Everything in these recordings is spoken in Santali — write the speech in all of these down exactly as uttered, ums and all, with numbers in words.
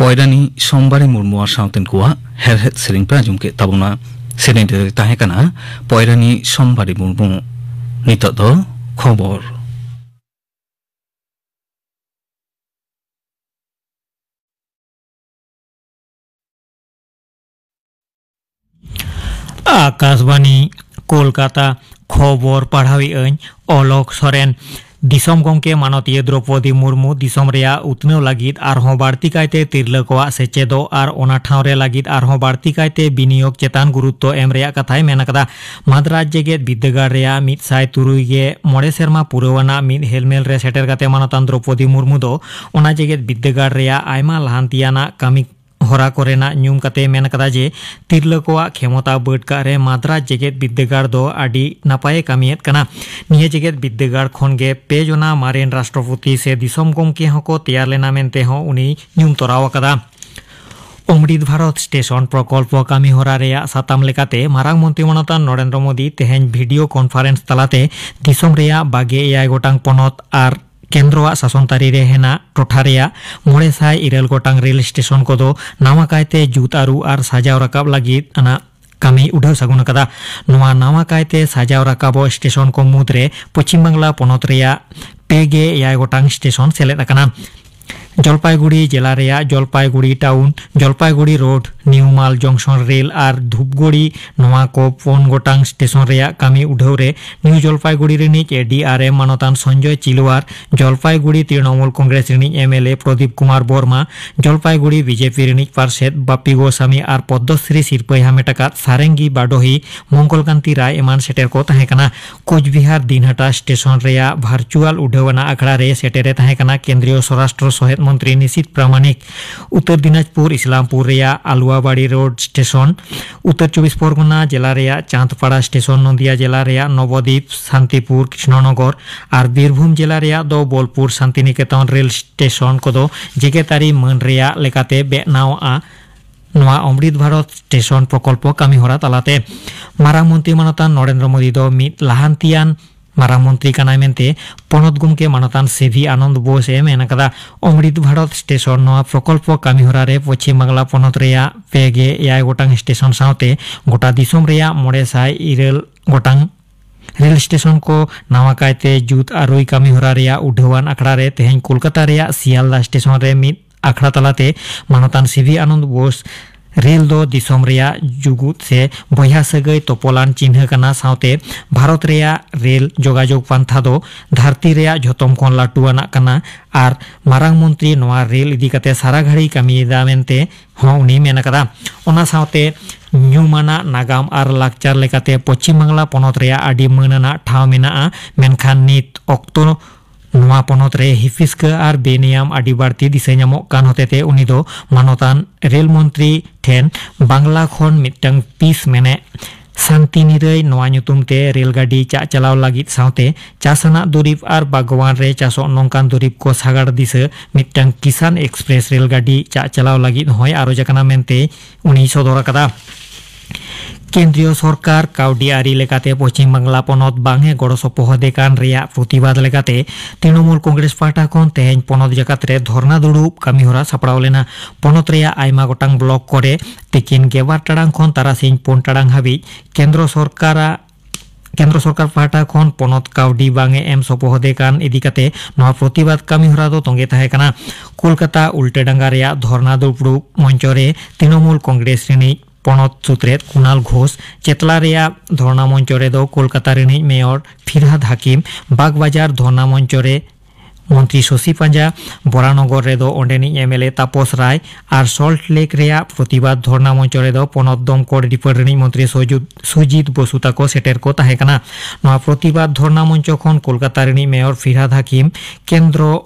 ᱯᱚᱭᱨᱟᱱᱤ ᱥᱳᱢᱵᱟᱨᱤ ᱢᱩᱨᱢᱩ ᱟᱨ ᱥᱟᱶᱛᱮᱱ ᱠᱚᱣᱟᱜ ᱦᱮᱲᱦᱮᱫ ᱥᱮᱨᱮᱧ ᱯᱮ ᱟᱸᱡᱚᱢ ᱠᱮᱫ ᱛᱟᱵᱚᱱᱟ᱾ ᱥᱮᱨᱮᱧ ᱨᱮ ᱛᱟᱦᱮᱸ ᱠᱟᱱᱟ ᱯᱚᱭᱨᱟᱱᱤ ᱥᱳᱢᱵᱟᱨᱤ ᱢᱩᱨᱢᱩ᱾ ᱱᱤᱛᱚᱜ ᱫᱚ ᱠᱷᱚᱵᱚᱨ᱾ ᱟᱠᱟᱥᱵᱟᱱᱤ, ᱠᱳᱞᱠᱟᱛᱟ᱾ ᱠᱷᱚᱵᱚᱨ ᱯᱟᱲᱦᱟᱣᱮᱫ ᱟᱹᱧ ᱚᱞᱚᱠ ᱥᱚᱨᱮᱱ᱾ ᱫᱤᱥᱚᱢ ᱜᱚᱢᱠᱮ ᱢᱟᱱᱚᱛᱤᱭᱟᱹ ᱫᱨᱚᱯᱚᱫᱤ ᱢᱩᱨᱢᱩ ᱫᱤᱥᱚᱢ ᱨᱮᱭᱟᱜ ᱩᱛᱱᱟᱹᱣ ᱞᱟᱹᱜᱤᱫ ᱟᱨᱦᱚᱸ ᱵᱟᱹᱲᱛᱤ ᱠᱟᱭᱛᱮ ᱛᱤᱨᱞᱟᱹ ᱠᱚᱣᱟᱜ ᱥᱮᱪᱮᱫᱚᱜ ᱟᱨ ᱚᱱᱟ ᱴᱷᱟᱶ ᱨᱮ ᱞᱟᱹᱜᱤᱫ ᱟᱨᱦᱚᱸ ᱵᱟᱹᱲᱛᱤ ᱠᱟᱭᱛᱮ ᱵᱤᱱᱤᱭᱳᱜᱽ ᱪᱮᱛᱟᱱ ᱜᱩᱨᱩᱛᱛᱚ ᱮᱢ ᱨᱮᱭᱟᱜ ᱠᱟᱛᱷᱟᱭ ᱢᱮᱱ ᱟᱠᱟᱫᱟ᱾ ᱢᱟᱫᱽᱨᱟᱡᱽ ᱡᱮᱜᱮᱛ ᱵᱤᱨᱫᱟᱹᱜᱟᱲ ᱨᱮᱭᱟᱜ ᱢᱤᱫ ᱥᱟᱭ ᱛᱩᱨᱩᱭ ᱜᱮ ᱢᱚᱬᱮ ᱥᱮᱨᱢᱟ ᱯᱩᱨᱟᱹᱣᱟᱱᱟᱜ ᱢᱤᱫ ᱦᱮᱞᱢᱮᱞ ᱨᱮ ᱥᱮᱴᱮᱨ ᱠᱟᱛᱮ ᱢᱟᱱᱚᱛᱟᱱ ᱫᱨᱚᱯᱚᱫᱤ ᱢᱩᱨᱢᱩ ᱫᱚ ᱚᱱᱟ ᱡᱮᱜᱮᱛ ᱵᱤᱨᱫᱟᱹᱜᱟᱲ ᱨᱮᱭᱟᱜ ᱟᱭᱢᱟ ᱞᱟᱦᱟᱱᱛᱤᱭᱟᱱᱟᱜ ᱠᱟᱹᱢᱤ ᱦᱚᱨᱟ ᱠᱚᱨᱮᱱᱟᱜ ᱧᱩᱢ ᱠᱟᱛᱮ ᱢᱮᱱ ᱠᱟᱫᱟ ᱡᱮ ᱛᱤᱨᱞᱟᱹ ᱠᱚᱣᱟᱜ ᱠᱷᱮᱢᱚᱛᱟ ᱵᱟᱹᱰ ᱠᱟᱜ ᱨᱮ ᱢᱟᱫᱽᱨᱟᱡᱽ ᱡᱮᱜᱮᱛ ᱵᱤᱨᱫᱟᱹᱜᱟᱲ ᱫᱚ ᱟᱹᱰᱤ ᱱᱟᱯᱟᱭᱮ ᱠᱟᱹᱢᱤᱭᱮᱫ ᱠᱟᱱᱟ᱾ ᱱᱤᱭᱟᱹ ᱡᱮᱜᱮᱛ ᱵᱤᱨᱫᱟᱹᱜᱟᱲ ᱠᱷᱚᱱ ᱜᱮ ᱯᱮ ᱡᱚᱱᱟ ᱢᱟᱨᱮᱱ ᱨᱟᱥᱴᱨᱚᱯᱚᱛᱤ ᱥᱮ ᱫᱤᱥᱚᱢ ᱜᱚᱢᱠᱮ ᱦᱚᱸᱠᱚ ᱛᱮᱭᱟᱨ ᱞᱮᱱᱟ ᱢᱮᱱᱛᱮ ᱦᱚᱸ ᱩᱱᱤ ᱧᱩᱢ ᱛᱚᱨᱟᱣ ᱟᱠᱟᱫᱟ᱾ ᱚᱢᱨᱤᱛ ᱵᱷᱟᱨᱚᱛ ᱥᱴᱮᱥᱚᱱ ᱯᱨᱚᱠᱚᱞᱯᱚ ᱠᱟᱹᱢᱤ ᱦᱚᱨᱟ ᱨᱮᱭᱟᱜ ᱥᱟᱛᱟᱢ ᱞᱮᱠᱟᱛᱮ ᱢᱟᱨᱟᱝ ᱢᱚᱱᱛᱨᱤ ᱢᱟᱱᱚᱛᱟᱱ ᱱᱚᱨᱮᱱᱫᱨᱚ ᱢᱳᱫᱤ ᱛᱮᱦᱮᱧ ᱵᱷᱤᱰᱤᱭᱳ ᱠᱚᱱᱯᱷᱟᱨᱮᱱᱥ ᱛᱟᱞᱟᱛᱮ ᱫᱤᱥᱚᱢ ᱨᱮᱭᱟᱜ ᱵᱟᱜᱮ ᱮᱭᱟᱭ ᱜᱚᱴᱟᱝ ᱯᱚᱱᱚᱛ ᱟᱨ ᱠᱮᱱᱫᱨᱚᱣᱟᱜ ᱥᱟᱥᱚᱱ ᱛᱟᱹᱨᱤ ᱨᱮ ᱦᱮᱱᱟᱜ ᱴᱚᱴᱷᱟ ᱨᱮᱭᱟᱜ ᱢᱚᱬᱮ ᱥᱟᱭ ᱤᱨᱟᱹᱞ ᱜᱚᱴᱟᱝ ᱨᱮᱞ ᱥᱴᱮᱥᱚᱱ ᱠᱚᱫᱚ ᱱᱟᱣᱟ ᱠᱟᱭᱛᱮ ᱡᱩᱛ ᱟᱹᱨᱩ ᱟᱨ ᱥᱟᱡᱟᱣ ᱨᱟᱠᱟᱵ ᱞᱟᱹᱜᱤᱫ ᱟᱱᱟᱜ ᱠᱟᱹᱢᱤ ᱩᱰᱷᱟᱹᱣ ᱥᱟᱹᱜᱩᱱ ᱟᱠᱟᱫᱟ᱾ ᱱᱚᱣᱟ ᱱᱟᱣᱟ ᱠᱟᱭᱛᱮ ᱥᱟᱡᱟᱣ ᱨᱟᱠᱟᱵᱚᱜ ᱥᱴᱮᱥᱚᱱ ᱠᱚ ᱢᱩᱫᱽᱨᱮ ᱯᱚᱪᱷᱤᱢ ᱵᱟᱝᱞᱟ ᱯᱚᱱᱚᱛ ᱨᱮᱭᱟᱜ ᱯᱮ ᱜᱮ ᱮᱭᱟᱭ ᱜᱚᱴᱟᱝ ᱥᱴᱮᱥᱚᱱ ᱥᱮᱞᱮᱫ ᱟᱠᱟᱱᱟ᱾ ᱡᱚᱞᱯᱟᱭᱜᱩᱲᱤ ᱡᱮᱞᱟ ᱨᱮᱭᱟᱜ Jalpaiguri town, Jalpaiguri road, New ᱢᱟᱞ ᱡᱚᱝᱥᱚᱱ ᱨᱮᱞ ᱟᱨ ᱫᱷᱩᱯᱜᱩᱲᱤ, ᱱᱚᱣᱟ ᱠᱚ ᱯᱩᱱ ᱜᱚᱴᱟᱝ ᱥᱴᱮᱥᱚᱱ ᱨᱮᱭᱟᱜ ᱠᱟᱹᱢᱤ ᱩᱰᱷᱟᱹᱣ ᱨᱮ ᱱᱤᱭᱩ ᱡᱚᱞᱯᱟᱭᱜᱩᱲᱤ ᱨᱤᱱᱤᱡ ᱮ ᱰᱤ ᱟᱨ ᱮᱢ ᱢᱟᱱᱚᱛᱟᱱ ᱥᱚᱧᱡᱚᱭ ᱪᱤᱞᱩᱣᱟᱨ, ᱡᱚᱞᱯᱟᱭᱜᱩᱲᱤ ᱛᱨᱤᱱᱚᱢᱩᱞ ᱠᱚᱝᱜᱨᱮᱥ ᱨᱤᱱᱤᱡ M L A Pradip Kumar Barma, Jalpaiguri B J P ᱨᱤᱱᱤᱡ ᱯᱟᱨᱥᱮᱛ ᱵᱟᱯᱤ ᱜᱳᱥᱟᱢᱤ ᱟᱨ ᱯᱚᱫᱽᱫᱚᱥᱨᱤ ᱥᱤᱨᱯᱟᱹᱭ ᱦᱟᱢᱮᱴ ᱟᱠᱟᱫ ᱥᱟᱨᱮᱝᱜᱤ ᱵᱟᱰᱳᱦᱤ, ᱢᱚᱝᱜᱚᱞ ᱠᱟᱱᱛᱤ ᱨᱟᱭ ᱮᱢᱟᱱ ᱥᱮᱴᱮᱨ ᱠᱚ ᱛᱟᱦᱮᱸ ᱠᱟᱱᱟ᱾ ᱠᱳᱪᱵᱤᱦᱟᱨ ᱫᱤᱱᱦᱟᱴᱟ ᱥᱴᱮᱥᱚᱱ ᱨᱮᱭᱟᱜ ᱵᱷᱟᱨᱪᱩᱣᱟᱞ ᱩᱰᱷᱟᱹᱣ ᱟᱱᱟᱜ ᱟᱠᱷᱲᱟ ᱨᱮ ᱥᱮᱴᱮᱨᱮ ᱛᱟᱦᱮᱸ ᱠᱟᱱᱟ ᱠᱮᱱᱫᱨᱤᱭᱚ ᱥᱚᱨᱟᱥᱴᱨᱚ ᱥᱚᱦᱮᱫ ᱢᱚᱱᱛᱨᱤ ᱱᱤᱥᱤᱛ ᱯᱨᱟᱢᱟᱱᱤᱠ᱾ ᱩᱛᱛᱚᱨ ᱫᱤᱱᱟᱡᱽᱯᱩᱨ ᱤᱥᱞᱟᱢᱯᱩᱨ ᱨᱮᱭᱟᱜ ᱟᱞᱩᱣᱟᱵᱟᱲᱤ ᱨᱳᱰ ᱥᱴᱮᱥᱚᱱ, ᱩᱛᱛᱚᱨ ᱪᱚᱵᱵᱤᱥ ᱯᱚᱨᱜᱚᱱᱟ ᱡᱮᱞᱟ ᱨᱮᱭᱟᱜ ᱪᱟᱸᱫᱽᱯᱟᱲᱟ ᱥᱴᱮᱥᱚᱱ, ᱱᱚᱫᱤᱭᱟ ᱡᱮᱞᱟ ᱨᱮᱭᱟᱜ ᱱᱚᱵᱚᱫᱤᱯ, ᱥᱟᱱᱛᱤᱯᱩᱨ, ᱠᱨᱤᱥᱱᱚᱱᱚᱜᱚᱨ ᱟᱨ ᱵᱤᱨᱵᱷᱩᱢ ᱡᱮᱞᱟ ᱨᱮᱭᱟᱜ ᱫᱚ ᱵᱳᱞᱯᱩᱨ ᱥᱟᱱᱛᱤᱱᱤᱠᱮᱛᱚᱱ ᱨᱮᱞ ᱥᱴᱮᱥᱚᱱ ᱠᱚᱫᱚ ᱡᱮᱜᱮᱛᱟᱹᱨᱤ ᱢᱟᱹᱱ ᱨᱮᱭᱟᱜ ᱞᱮᱠᱟᱛᱮ ᱵᱮᱱᱟᱣᱜᱼᱟ᱾ ᱱᱚᱣᱟ ᱚᱢᱨᱤᱛ ᱵᱷᱟᱨᱚᱛ ᱥᱴᱮᱥᱚᱱ ᱯᱨᱚᱠᱚᱞᱯᱚ ᱠᱟᱹᱢᱤᱦᱚᱨᱟ ᱛᱟᱞᱟᱛᱮ ᱢᱟᱨᱟᱝ ᱢᱚᱱᱛᱨᱤ ᱢᱟᱱᱚᱛᱟᱱ ᱱᱚᱨᱮᱱᱫᱨᱚ ᱢᱳᱫᱤ ᱫᱚ ᱢᱤᱫ ᱞᱟᱦᱟᱱᱛᱤᱭᱟᱱ ᱢᱟᱨᱟᱝ ᱢᱚᱱᱛᱨᱤ ᱠᱟᱱᱟᱭ ᱢᱮᱱᱛᱮ ᱯᱚᱱᱚᱛ ᱜᱚᱢᱠᱮ ᱢᱟᱱᱚᱛᱟᱱ ᱥᱤ ᱵᱷᱤ ᱟᱱᱚᱱᱫ ᱵᱳᱥ ᱮ ᱢᱮᱱ ᱟᱠᱟᱫᱟ᱾ ᱚᱢᱨᱤᱛ ᱵᱷᱟᱨᱚᱛ ᱥᱴᱮᱥᱚᱱ, ᱱᱚᱣᱟ ᱯᱨᱚᱠᱚᱞᱯᱚ ᱠᱟᱹᱢᱤ ᱦᱚᱨᱟ ᱨᱮ ᱯᱚᱪᱷᱤᱢ ᱵᱟᱝᱞᱟ ᱯᱚᱱᱚᱛ ᱨᱮᱭᱟᱜ ᱯᱮ ᱜᱮ ᱮᱭᱟᱭ ᱜᱚᱴᱟᱝ ᱥᱴᱮᱥᱚᱱ ᱥᱟᱶᱛᱮ ᱜᱚᱴᱟ ᱫᱤᱥᱚᱢ ᱨᱮᱭᱟᱜ ᱢᱚᱬᱮ ᱥᱟᱭ ᱤᱨᱟᱹᱞ ᱜᱚᱴᱟᱝ ᱨᱮᱞ ᱥᱴᱮᱥᱚᱱ ᱠᱚ ᱱᱟᱣᱟ ᱠᱟᱭᱛᱮ ᱡᱩᱛ ᱟᱹᱨᱩᱭ ᱠᱟᱹᱢᱤ ᱦᱚᱨᱟ ᱨᱮᱭᱟᱜ ᱩᱰᱷᱟᱹᱣᱟᱱ ᱟᱠᱷᱲᱟ ᱨᱮ ᱛᱮᱦᱮᱧ ᱠᱳᱞᱠᱟᱛᱟ ᱨᱮᱭᱟᱜ ᱥᱤᱭᱟᱞᱫᱟ ᱥᱴᱮᱥᱚᱱ ᱨᱮ ᱢᱤᱫ ᱟᱠᱷᱲᱟ ᱛᱟᱞᱟᱛᱮ ᱢᱟᱱᱚᱛᱟᱱ ᱥᱤ ᱵᱷᱤ ᱟᱱᱚᱱᱫ ᱵᱳᱥ ᱨᱮᱞ ᱫᱚ ᱫᱤᱥᱚᱢ ᱨᱮᱭᱟᱜ ᱡᱩᱜᱩᱫ ᱥᱮ ᱵᱚᱭᱦᱟ ᱥᱟᱹᱜᱟᱹᱭ ᱛᱚᱯᱚᱞᱟᱱ ᱪᱤᱱᱦᱟᱹ ᱠᱟᱱᱟ, ᱥᱟᱶᱛᱮ ᱵᱷᱟᱨᱚᱛ ᱨᱮᱭᱟᱜ ᱨᱮᱞ ᱡᱳᱜᱟᱡᱳᱜᱽ ᱯᱟᱱᱛᱷᱟ ᱫᱚ ᱫᱷᱟᱹᱨᱛᱤ ᱨᱮᱭᱟᱜ ᱡᱷᱚᱛᱚᱢ ᱠᱷᱚᱱ ᱞᱟᱹᱴᱩᱣᱟᱱᱟᱜ ᱠᱟᱱᱟ ᱟᱨ ᱢᱟᱨᱟᱝ ᱢᱚᱱᱛᱨᱤ ᱱᱚᱣᱟ ᱨᱮᱞ ᱤᱫᱤ ᱠᱟᱛᱮ ᱥᱟᱨᱟ ᱜᱷᱟᱹᱲᱤ ᱠᱟᱹᱢᱤᱭᱮᱫᱟ ᱢᱮᱱᱛᱮ ᱦᱚᱸ ᱩᱱᱤ ᱢᱮᱱ ᱟᱠᱟᱫᱟ᱾ ᱚᱱᱟ ᱥᱟᱶᱛᱮ ᱧᱩᱢᱟᱱᱟᱜ ᱱᱟᱜᱟᱢ ᱟᱨ ᱞᱟᱠᱪᱟᱨ ᱞᱮᱠᱟᱛᱮ ᱯᱚᱪᱷᱤᱢ ᱵᱟᱝᱞᱟ ᱯᱚᱱᱚᱛ ᱨᱮᱭᱟᱜ ᱟᱹᱰᱤ ᱢᱟᱹᱱ ᱟᱱᱟᱜ ᱴᱷᱟᱶ ᱢᱮᱱᱟᱜᱼᱟ, ᱢᱮᱱᱠᱷᱟᱱ ᱱᱤᱛ ᱚᱠᱛᱚ ᱱᱚᱣᱟ ᱯᱚᱱᱚᱛ ᱨᱮ ᱦᱤᱸᱯᱤᱥᱠᱟᱹ ᱟᱨ ᱵᱮᱱᱤᱭᱟᱢ ᱟᱹᱰᱤ ᱵᱟᱹᱲᱛᱤ ᱫᱤᱥᱟᱹ ᱧᱟᱢᱚᱜ ᱠᱟᱱ ᱦᱚᱛᱮᱛᱮ ᱩᱱᱤ ᱫᱚ ᱢᱟᱱᱚᱛᱟᱱ ᱨᱮᱞ ᱢᱚᱱᱛᱨᱤ ᱴᱷᱮᱱ ᱵᱟᱝᱞᱟ ᱠᱷᱚᱱ ᱢᱤᱫᱴᱟᱝ ᱯᱤᱥ ᱢᱮᱱᱮᱫ ᱥᱟᱱᱛᱤ ᱱᱤᱨᱟᱹᱭ ᱱᱚᱣᱟ ᱧᱩᱛᱩᱢ ᱛᱮ ᱨᱮᱞ ᱜᱟᱹᱰᱤ ᱪᱟᱜ ᱪᱟᱞᱟᱣ ᱞᱟᱹᱜᱤᱫ ᱥᱟᱶᱛᱮ ᱪᱟᱥ ᱟᱱᱟᱜ ᱫᱩᱨᱤᱵᱽ ᱟᱨ ᱵᱟᱜᱽᱣᱟᱱ ᱨᱮ ᱪᱟᱥᱚᱜ ᱱᱚᱝᱠᱟᱱ ᱫᱩᱨᱤᱵᱽ ᱠᱚ ᱥᱟᱜᱟᱲ ᱫᱤᱥᱟᱹ ᱢᱤᱫᱴᱟᱝ ᱠᱤᱥᱟᱱ ᱮᱠᱥᱯᱨᱮᱥ ᱨᱮᱞ ᱜᱟᱹᱰᱤ ᱪᱟᱜ ᱪᱟᱞᱟᱣ ᱞᱟᱹᱜᱤᱫ ᱦᱚᱸᱭ ᱟᱨᱚᱡ ᱟᱠᱟᱱᱟ ᱢᱮᱱᱛᱮ ᱩᱱᱤᱭ ᱥᱚᱫᱚᱨ ᱟᱠᱟᱫᱟ᱾ ᱠᱮᱱᱫᱨᱤᱭᱚ ᱥᱚᱨᱠᱟᱨ ᱠᱟᱹᱣᱰᱤ ᱟᱹᱨᱤ ᱞᱮᱠᱟᱛᱮ ᱯᱚᱪᱷᱤᱢ ᱵᱟᱝᱞᱟ ᱯᱚᱱᱚᱛ ᱵᱟᱝ ᱮ ᱜᱚᱲᱚ ᱥᱚᱯᱚᱦᱚᱫᱮ ᱠᱟᱱ ᱨᱮᱭᱟᱜ ᱯᱨᱚᱛᱤᱵᱟᱫ ᱞᱮᱠᱟᱛᱮ ᱛᱨᱤᱱᱚᱢᱩᱞ ᱠᱚᱝᱜᱨᱮᱥ ᱯᱟᱦᱴᱟ ᱠᱷᱚᱱ ᱛᱮᱦᱮᱧ ᱯᱚᱱᱚᱛ ᱡᱟᱠᱟᱛ ᱨᱮ ᱫᱷᱚᱨᱱᱟ ᱫᱩᱲᱩᱵ ᱠᱟᱹᱢᱤᱦᱚᱨᱟ ᱥᱟᱯᱲᱟᱣ ᱞᱮᱱᱟ᱾ ᱯᱚᱱᱚᱛ ᱨᱮᱭᱟᱜ ᱟᱭᱢᱟ ᱜᱚᱴᱟᱝ ᱵᱞᱚᱠ ᱠᱚᱨᱮ ᱛᱤᱠᱤᱱ ᱜᱮᱞᱵᱟᱨ ᱴᱟᱲᱟᱝ ᱠᱷᱚᱱ ᱛᱟᱨᱟᱥᱤᱧ ᱯᱩᱱ ᱴᱟᱲᱟᱝ ᱦᱟᱹᱵᱤᱡ ᱠᱮᱱᱫᱨᱚ ᱥᱚᱨᱠᱟᱨᱟᱜ ᱠᱮᱱᱫᱨᱚ ᱥᱚᱨᱠᱟᱨ ᱯᱟᱦᱴᱟ ᱠᱷᱚᱱ ᱯᱚᱱᱚᱛ ᱠᱟᱹᱣᱰᱤ ᱵᱟᱝ ᱮ ᱮᱢ ᱥᱚᱯᱚᱦᱚᱫᱮ ᱠᱟᱱ ᱤᱫᱤ ᱠᱟᱛᱮ ᱱᱚᱣᱟ ᱯᱨᱚᱛᱤᱵᱟᱫ ᱠᱟᱹᱢᱤᱦᱚᱨᱟ ᱫᱚ ᱛᱚᱸᱜᱮ ᱛᱟᱦᱮᱸ ᱠᱟᱱᱟ᱾ ᱠᱳᱞᱠᱟᱛᱟ ᱩᱞᱴᱟᱹ ᱰᱟᱸᱜᱟ ᱨᱮᱭᱟᱜ ᱫᱷᱚᱨᱱᱟ ᱫᱩᱯᱲᱩᱵ ᱢᱚᱧᱪᱚ ᱨᱮ ᱛᱨᱤᱱᱚᱢᱩᱞ ᱠᱚᱝᱜᱨᱮᱥ ᱨᱤᱱᱤᱡ ᱯᱚᱱᱚᱛ ᱥᱩᱛᱨᱮᱛ ᱠᱩᱱᱟᱞ ᱜᱷᱳᱥ, ᱪᱮᱛᱞᱟ ᱨᱮᱭᱟᱜ ᱫᱷᱚᱨᱱᱟ ᱢᱚᱧᱪᱚ ᱨᱮᱫᱚ ᱠᱳᱞᱠᱟᱛᱟ ᱨᱤᱱᱤᱡ ᱢᱮᱭᱚᱨ ᱯᱷᱤᱨᱦᱟᱫ ᱦᱟᱠᱤᱢ, ᱵᱟᱜᱽᱵᱟᱡᱟᱨ ᱫᱷᱚᱨᱱᱟ ᱢᱚᱧᱪᱚ ᱨᱮ ᱢᱚᱱᱛᱨᱤ ᱥᱚᱥᱤ ᱯᱟᱸᱡᱟ, ᱵᱚᱨᱟᱱᱚᱜᱚᱨ ᱨᱮᱫᱚ ᱚᱸᱰᱮᱱᱤᱡ ᱮᱢ ᱮᱞ ᱮ ᱛᱟᱯᱚᱥ ᱨᱟᱭ ᱟᱨ ᱥᱚᱞᱴ ᱞᱮᱠ ᱨᱮᱭᱟᱜ ᱯᱨᱚᱛᱤᱵᱟᱫ ᱫᱷᱚᱨᱱᱟ ᱢᱚᱧᱪᱚ ᱨᱮᱫᱚ ᱯᱚᱱᱚᱛ ᱫᱚᱢᱠᱚᱞ ᱰᱤᱯᱟᱹᱴ ᱨᱤᱱᱤᱡ ᱢᱚᱱᱛᱨᱤ ᱥᱚᱡᱩ-, ᱥᱩᱡᱤᱛ ᱵᱚᱥᱩ ᱛᱟᱠᱚ ᱥᱮᱴᱮᱨ ᱠᱚ ᱛᱟᱦᱮᱸ ᱠᱟᱱᱟ᱾ ᱱᱚᱣᱟ ᱯᱨᱚᱛᱤᱵᱟᱫ ᱫᱷᱚᱨᱱᱟ ᱢᱚᱧᱪᱚ ᱠᱷᱚᱱ ᱠᱳᱞᱠᱟᱛᱟ ᱨᱤᱱᱤᱡ ᱢᱮᱭᱚᱨ ᱯᱷᱤᱨᱦᱟᱫ ᱦᱟᱠᱤᱢ ᱠᱮᱱᱫᱨᱚ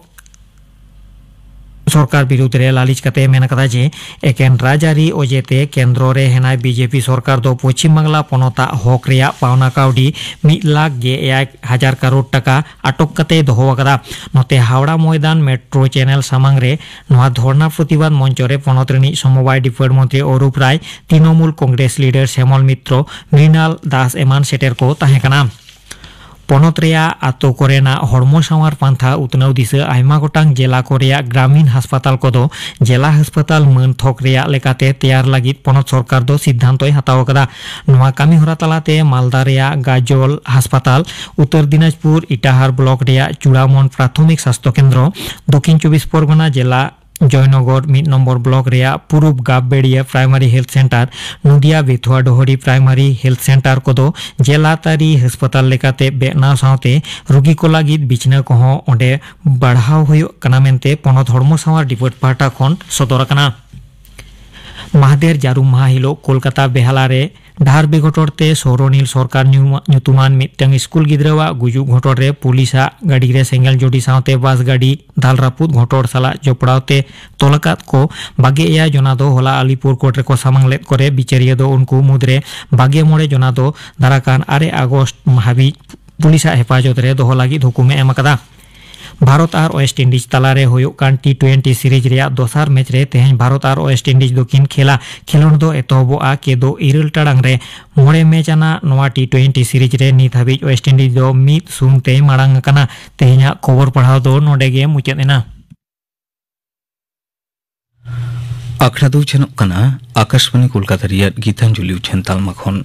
ᱥᱚᱨᱠᱟᱨ ᱵᱤᱨᱩᱫᱷ ᱨᱮ ᱞᱟᱹᱞᱤᱥ ᱠᱟᱛᱮ ᱢᱮᱱ ᱟᱠᱟᱫᱟ ᱡᱮ ᱮᱠᱮᱱ ᱨᱟᱡᱽᱟᱹᱨᱤ ᱚᱡᱮ ᱛᱮ ᱠᱮᱱᱫᱨᱚ ᱨᱮ ᱦᱮᱱᱟᱭ ᱵᱤ ᱡᱮ ᱯᱤ ᱥᱚᱨᱠᱟᱨ ᱫᱚ ᱯᱚᱪᱷᱤᱢ ᱵᱟᱝᱞᱟ ᱯᱚᱱᱚᱛᱟᱜ ᱦᱚᱠ ᱨᱮᱭᱟᱜ ᱯᱟᱣᱱᱟ ᱠᱟᱹᱣᱰᱤ ᱢᱤᱫ ᱞᱟᱠᱷ ᱜᱮᱞ ᱮᱭᱟᱭ ᱦᱟᱡᱟᱨ ᱠᱟᱨᱳᱲ ᱴᱟᱠᱟ ᱟᱴᱚᱠ ᱠᱟᱛᱮ ᱫᱚᱦᱚ ᱟᱠᱟᱫᱟ᱾ ᱱᱚᱛᱮ ᱦᱟᱣᱲᱟ ᱢᱚᱭᱫᱟᱱ ᱢᱮᱴᱨᱳ ᱪᱮᱱᱮᱞ ᱥᱟᱢᱟᱝ ᱨᱮ ᱱᱚᱣᱟ ᱫᱷᱚᱨᱱᱟ ᱯᱨᱚᱛᱤᱵᱟᱫ ᱢᱚᱧᱪᱚ ᱨᱮ ᱯᱚᱱᱚᱛ ᱨᱤᱱᱤᱡ ᱥᱚᱢᱚᱵᱟᱭ ᱰᱤᱯᱟᱹᱴ ᱢᱚᱱᱛᱨᱤ ᱚᱨᱩᱯ ᱨᱟᱭ, ᱛᱨᱤᱱᱚᱢᱩᱞ ᱠᱚᱝᱜᱨᱮᱥ ᱞᱤᱰᱟᱨ ᱥᱮᱢᱚᱞ ᱢᱤᱛᱨᱚ, ᱢᱨᱤᱱᱟᱞ ᱫᱟᱥ ᱮᱢᱟᱱ ᱥᱮᱴᱮᱨ ᱠᱚ ᱛᱟᱦᱮᱸ ᱠᱟᱱᱟ᱾ ᱯᱚᱱᱚᱛ ᱨᱮᱭᱟᱜ ᱟᱛᱳ ᱠᱚᱨᱮᱱᱟᱜ ᱦᱚᱲᱢᱚ ᱥᱟᱶᱟᱨ ᱯᱟᱱᱛᱷᱟ ᱩᱛᱱᱟᱹᱣ ᱫᱤᱥᱟᱹ ᱟᱭᱢᱟ ᱜᱚᱴᱟᱝ ᱡᱮᱞᱟ ᱠᱚ ᱨᱮᱭᱟᱜ ᱜᱨᱟᱢᱤᱱ ᱦᱟᱥᱯᱟᱛᱟᱞ ᱠᱚᱫᱚ ᱡᱮᱞᱟ ᱦᱟᱥᱯᱟᱛᱟᱞ ᱢᱟᱹᱱ ᱛᱷᱚᱠ ᱨᱮᱭᱟᱜ ᱞᱮᱠᱟᱛᱮ ᱛᱮᱭᱟᱨ ᱞᱟᱹᱜᱤᱫ ᱯᱚᱱᱚᱛ ᱥᱚᱨᱠᱟᱨ ᱫᱚ ᱥᱤᱫᱽᱫᱷᱟᱱᱛᱚᱭ ᱦᱟᱛᱟᱣ ᱟᱠᱟᱫᱟ᱾ ᱱᱚᱣᱟ ᱠᱟᱹᱢᱤ ᱦᱚᱨᱟ ᱛᱟᱞᱟᱛᱮ ᱢᱟᱞᱫᱟ ᱨᱮᱭᱟᱜ ᱜᱟᱡᱚᱞ ᱦᱟᱥᱯᱟᱛᱟᱞ, ᱩᱛᱛᱚᱨ ᱫᱤᱱᱟᱡᱽᱯᱩᱨ ᱤᱴᱟᱦᱟᱨ ᱵᱞᱚᱠ ᱨᱮᱭᱟᱜ ᱪᱩᱲᱟᱢᱚᱱ ᱯᱨᱟᱛᱷᱚᱢᱤᱠ ᱥᱟᱥᱛᱷᱚ ᱠᱮᱱᱫᱨᱚ, ᱫᱚᱠᱷᱤᱱ ᱪᱚᱵᱵᱤᱥ ᱯᱚᱨᱜᱚᱱᱟ ᱡᱮᱞᱟ ᱡᱚᱭᱱᱚᱜᱚᱨ ᱢᱤᱫ ᱱᱚᱢᱵᱚᱨ ᱵᱞᱚᱠ ᱨᱮᱭᱟᱜ ᱯᱩᱨᱩᱵ ᱜᱟᱵᱵᱮᱲᱤᱭᱟ ᱯᱨᱟᱭᱢᱟᱨᱤ ᱦᱮᱞᱛᱷ ᱥᱮᱱᱴᱟᱨ, ᱱᱚᱫᱤᱭᱟ ᱵᱮᱛᱷᱩᱣᱟ ᱰᱚᱦᱚᱨᱤ ᱯᱨᱟᱭᱢᱟᱨᱤ ᱦᱮᱞᱛᱷ ᱥᱮᱱᱴᱟᱨ ᱠᱚᱫᱚ ᱡᱮᱞᱟ ᱛᱟᱹᱨᱤ ᱦᱟᱥᱯᱟᱛᱟᱞ ᱞᱮᱠᱟᱛᱮ ᱵᱮᱱᱟᱣ ᱥᱟᱶᱛᱮ ᱨᱩᱜᱤ ᱠᱚ ᱞᱟᱹᱜᱤᱫ ᱵᱤᱪᱷᱱᱟᱹ ᱠᱚᱦᱚᱸ ᱚᱸᱰᱮ ᱵᱟᱲᱦᱟᱣ ᱦᱩᱭᱩᱜ ᱠᱟᱱᱟ ᱢᱮᱱᱛᱮ ᱯᱚᱱᱚᱛ ᱦᱚᱲᱢᱚ ᱥᱟᱶᱟᱨ ᱰᱤᱯᱟᱨᱴ ᱯᱟᱦᱴᱟ ᱠᱷᱚᱱ ᱥᱚᱫᱚᱨ ᱟᱠᱟᱱᱟ᱾ ᱢᱟᱦᱫᱮᱨ ᱡᱟᱹᱨᱩᱢ ᱢᱟᱦᱟ ᱦᱤᱞᱳᱜ ᱠᱳᱞᱠᱟᱛᱟ ᱵᱮᱦᱟᱞᱟ ᱨᱮ ᱰᱟᱦᱟᱨ ᱵᱮᱜᱷᱚᱴᱚᱲ ᱛᱮ ᱥᱳᱨᱚᱱᱤᱞ ᱥᱚᱨᱠᱟᱨ ᱧᱩᱢ-, ᱧᱩᱛᱩᱢᱟᱱ ᱢᱤᱫᱴᱟᱝ ᱥᱠᱩᱞ ᱜᱤᱫᱽᱨᱟᱹᱣᱟᱜ ᱜᱩᱡᱩᱜ ᱜᱷᱚᱴᱚᱲ ᱨᱮ ᱯᱩᱞᱤᱥᱟᱜ ᱜᱟᱹᱰᱤ ᱨᱮ ᱥᱮᱸᱜᱮᱞ ᱡᱚᱰᱤ ᱥᱟᱶᱛᱮ ᱵᱟᱥ ᱜᱟᱹᱰᱤ ᱫᱟᱞ ᱨᱟᱹᱯᱩᱫ ᱜᱷᱚᱴᱚᱲ ᱥᱟᱞᱟᱜ ᱡᱚᱯᱲᱟᱣ ᱛᱮ ᱛᱚᱞ ᱟᱠᱟᱫ ᱠᱚ ᱵᱟᱜᱮ ᱮᱭᱟᱭ ᱡᱚᱱᱟ ᱫᱚ ᱦᱚᱞᱟ ᱟᱞᱤᱯᱩᱨ ᱠᱳᱨᱴ ᱨᱮᱠᱚ ᱥᱟᱢᱟᱝ ᱞᱮᱫ ᱠᱚᱨᱮ ᱵᱤᱪᱟᱹᱨᱤᱭᱟᱹ ᱫᱚ ᱩᱱᱠᱩ ᱢᱩᱫᱽᱨᱮ ᱵᱟᱜᱮ ᱢᱚᱬᱮ ᱡᱚᱱᱟ ᱫᱚ ᱫᱟᱨᱟᱠᱟᱱ ᱟᱨᱮ ᱟᱜᱚᱥᱴ ᱦᱟᱹᱵᱤᱡ ᱯᱩᱞᱤᱥᱟᱜ ᱦᱮᱯᱟᱡᱚᱛ ᱨᱮ ᱫᱚᱦᱚ ᱞᱟᱹᱜᱤᱫ ᱦᱩᱠᱩᱢᱮ ᱮᱢ ᱟᱠᱟᱫᱟ᱾ ᱵᱷᱟᱨᱚᱛ ᱟᱨ ᱳᱭᱮᱥᱴ ᱤᱱᱰᱤᱡᱽ ᱛᱟᱞᱟᱨᱮ ᱦᱩᱭᱩᱜ ᱠᱟᱱ ᱴᱤ ᱴᱩᱭᱮᱱᱴᱤ ᱥᱤᱨᱤᱡᱽ ᱨᱮᱭᱟᱜ ᱫᱚᱥᱟᱨ ᱢᱮᱪ ᱨᱮ ᱛᱮᱦᱮᱧ ᱵᱷᱟᱨᱚᱛ ᱟᱨ ᱳᱭᱮᱥᱴ ᱤᱱᱰᱤᱡᱽ ᱫᱚᱠᱤᱱ ᱠᱷᱮᱞᱟ᱾ ᱠᱷᱮᱞᱳᱸᱰ ᱫᱚ ᱮᱛᱚᱦᱚᱵᱚᱜᱼᱟ ᱠᱮᱫᱳ ᱤᱨᱟᱹᱞ ᱴᱟᱲᱟᱝ ᱨᱮ᱾ ᱢᱚᱬᱮ ᱢᱮᱪ ᱟᱱᱟᱜ ᱱᱚᱣᱟ ᱴᱤ ᱴᱩᱭᱮᱱᱴᱤ ᱥᱤᱨᱤᱡᱽ ᱨᱮ ᱱᱤᱛ ᱦᱟᱹᱵᱤᱡ ᱳᱭᱮᱥᱴ ᱤᱱᱰᱤᱡᱽ ᱫᱚ ᱢᱤᱫ ᱥᱩᱱ ᱛᱮᱭ ᱢᱟᱲᱟᱝ ᱟᱠᱟᱱᱟ᱾ ᱛᱮᱦᱮᱧᱟᱜ ᱠᱷᱚᱵᱚᱨ ᱯᱟᱲᱦᱟᱣ ᱫᱚ ᱱᱚᱰᱮ ᱜᱮ ᱢᱩᱪᱟᱹᱫ ᱮᱱᱟ᱾ ᱟᱠᱷᱲᱟ ᱫᱚ ᱩᱪᱷᱟᱹᱱᱚᱜ ᱠᱟᱱᱟ ᱟᱠᱟᱥᱵᱟᱱᱤ ᱠᱳᱞᱠᱟᱛᱟ ᱨᱮᱭᱟᱜ ᱜᱤᱛᱟᱧᱡᱚᱞᱤ ᱩᱪᱷᱟᱹᱱ ᱛᱟᱞᱢᱟ ᱠᱷᱚᱱ᱾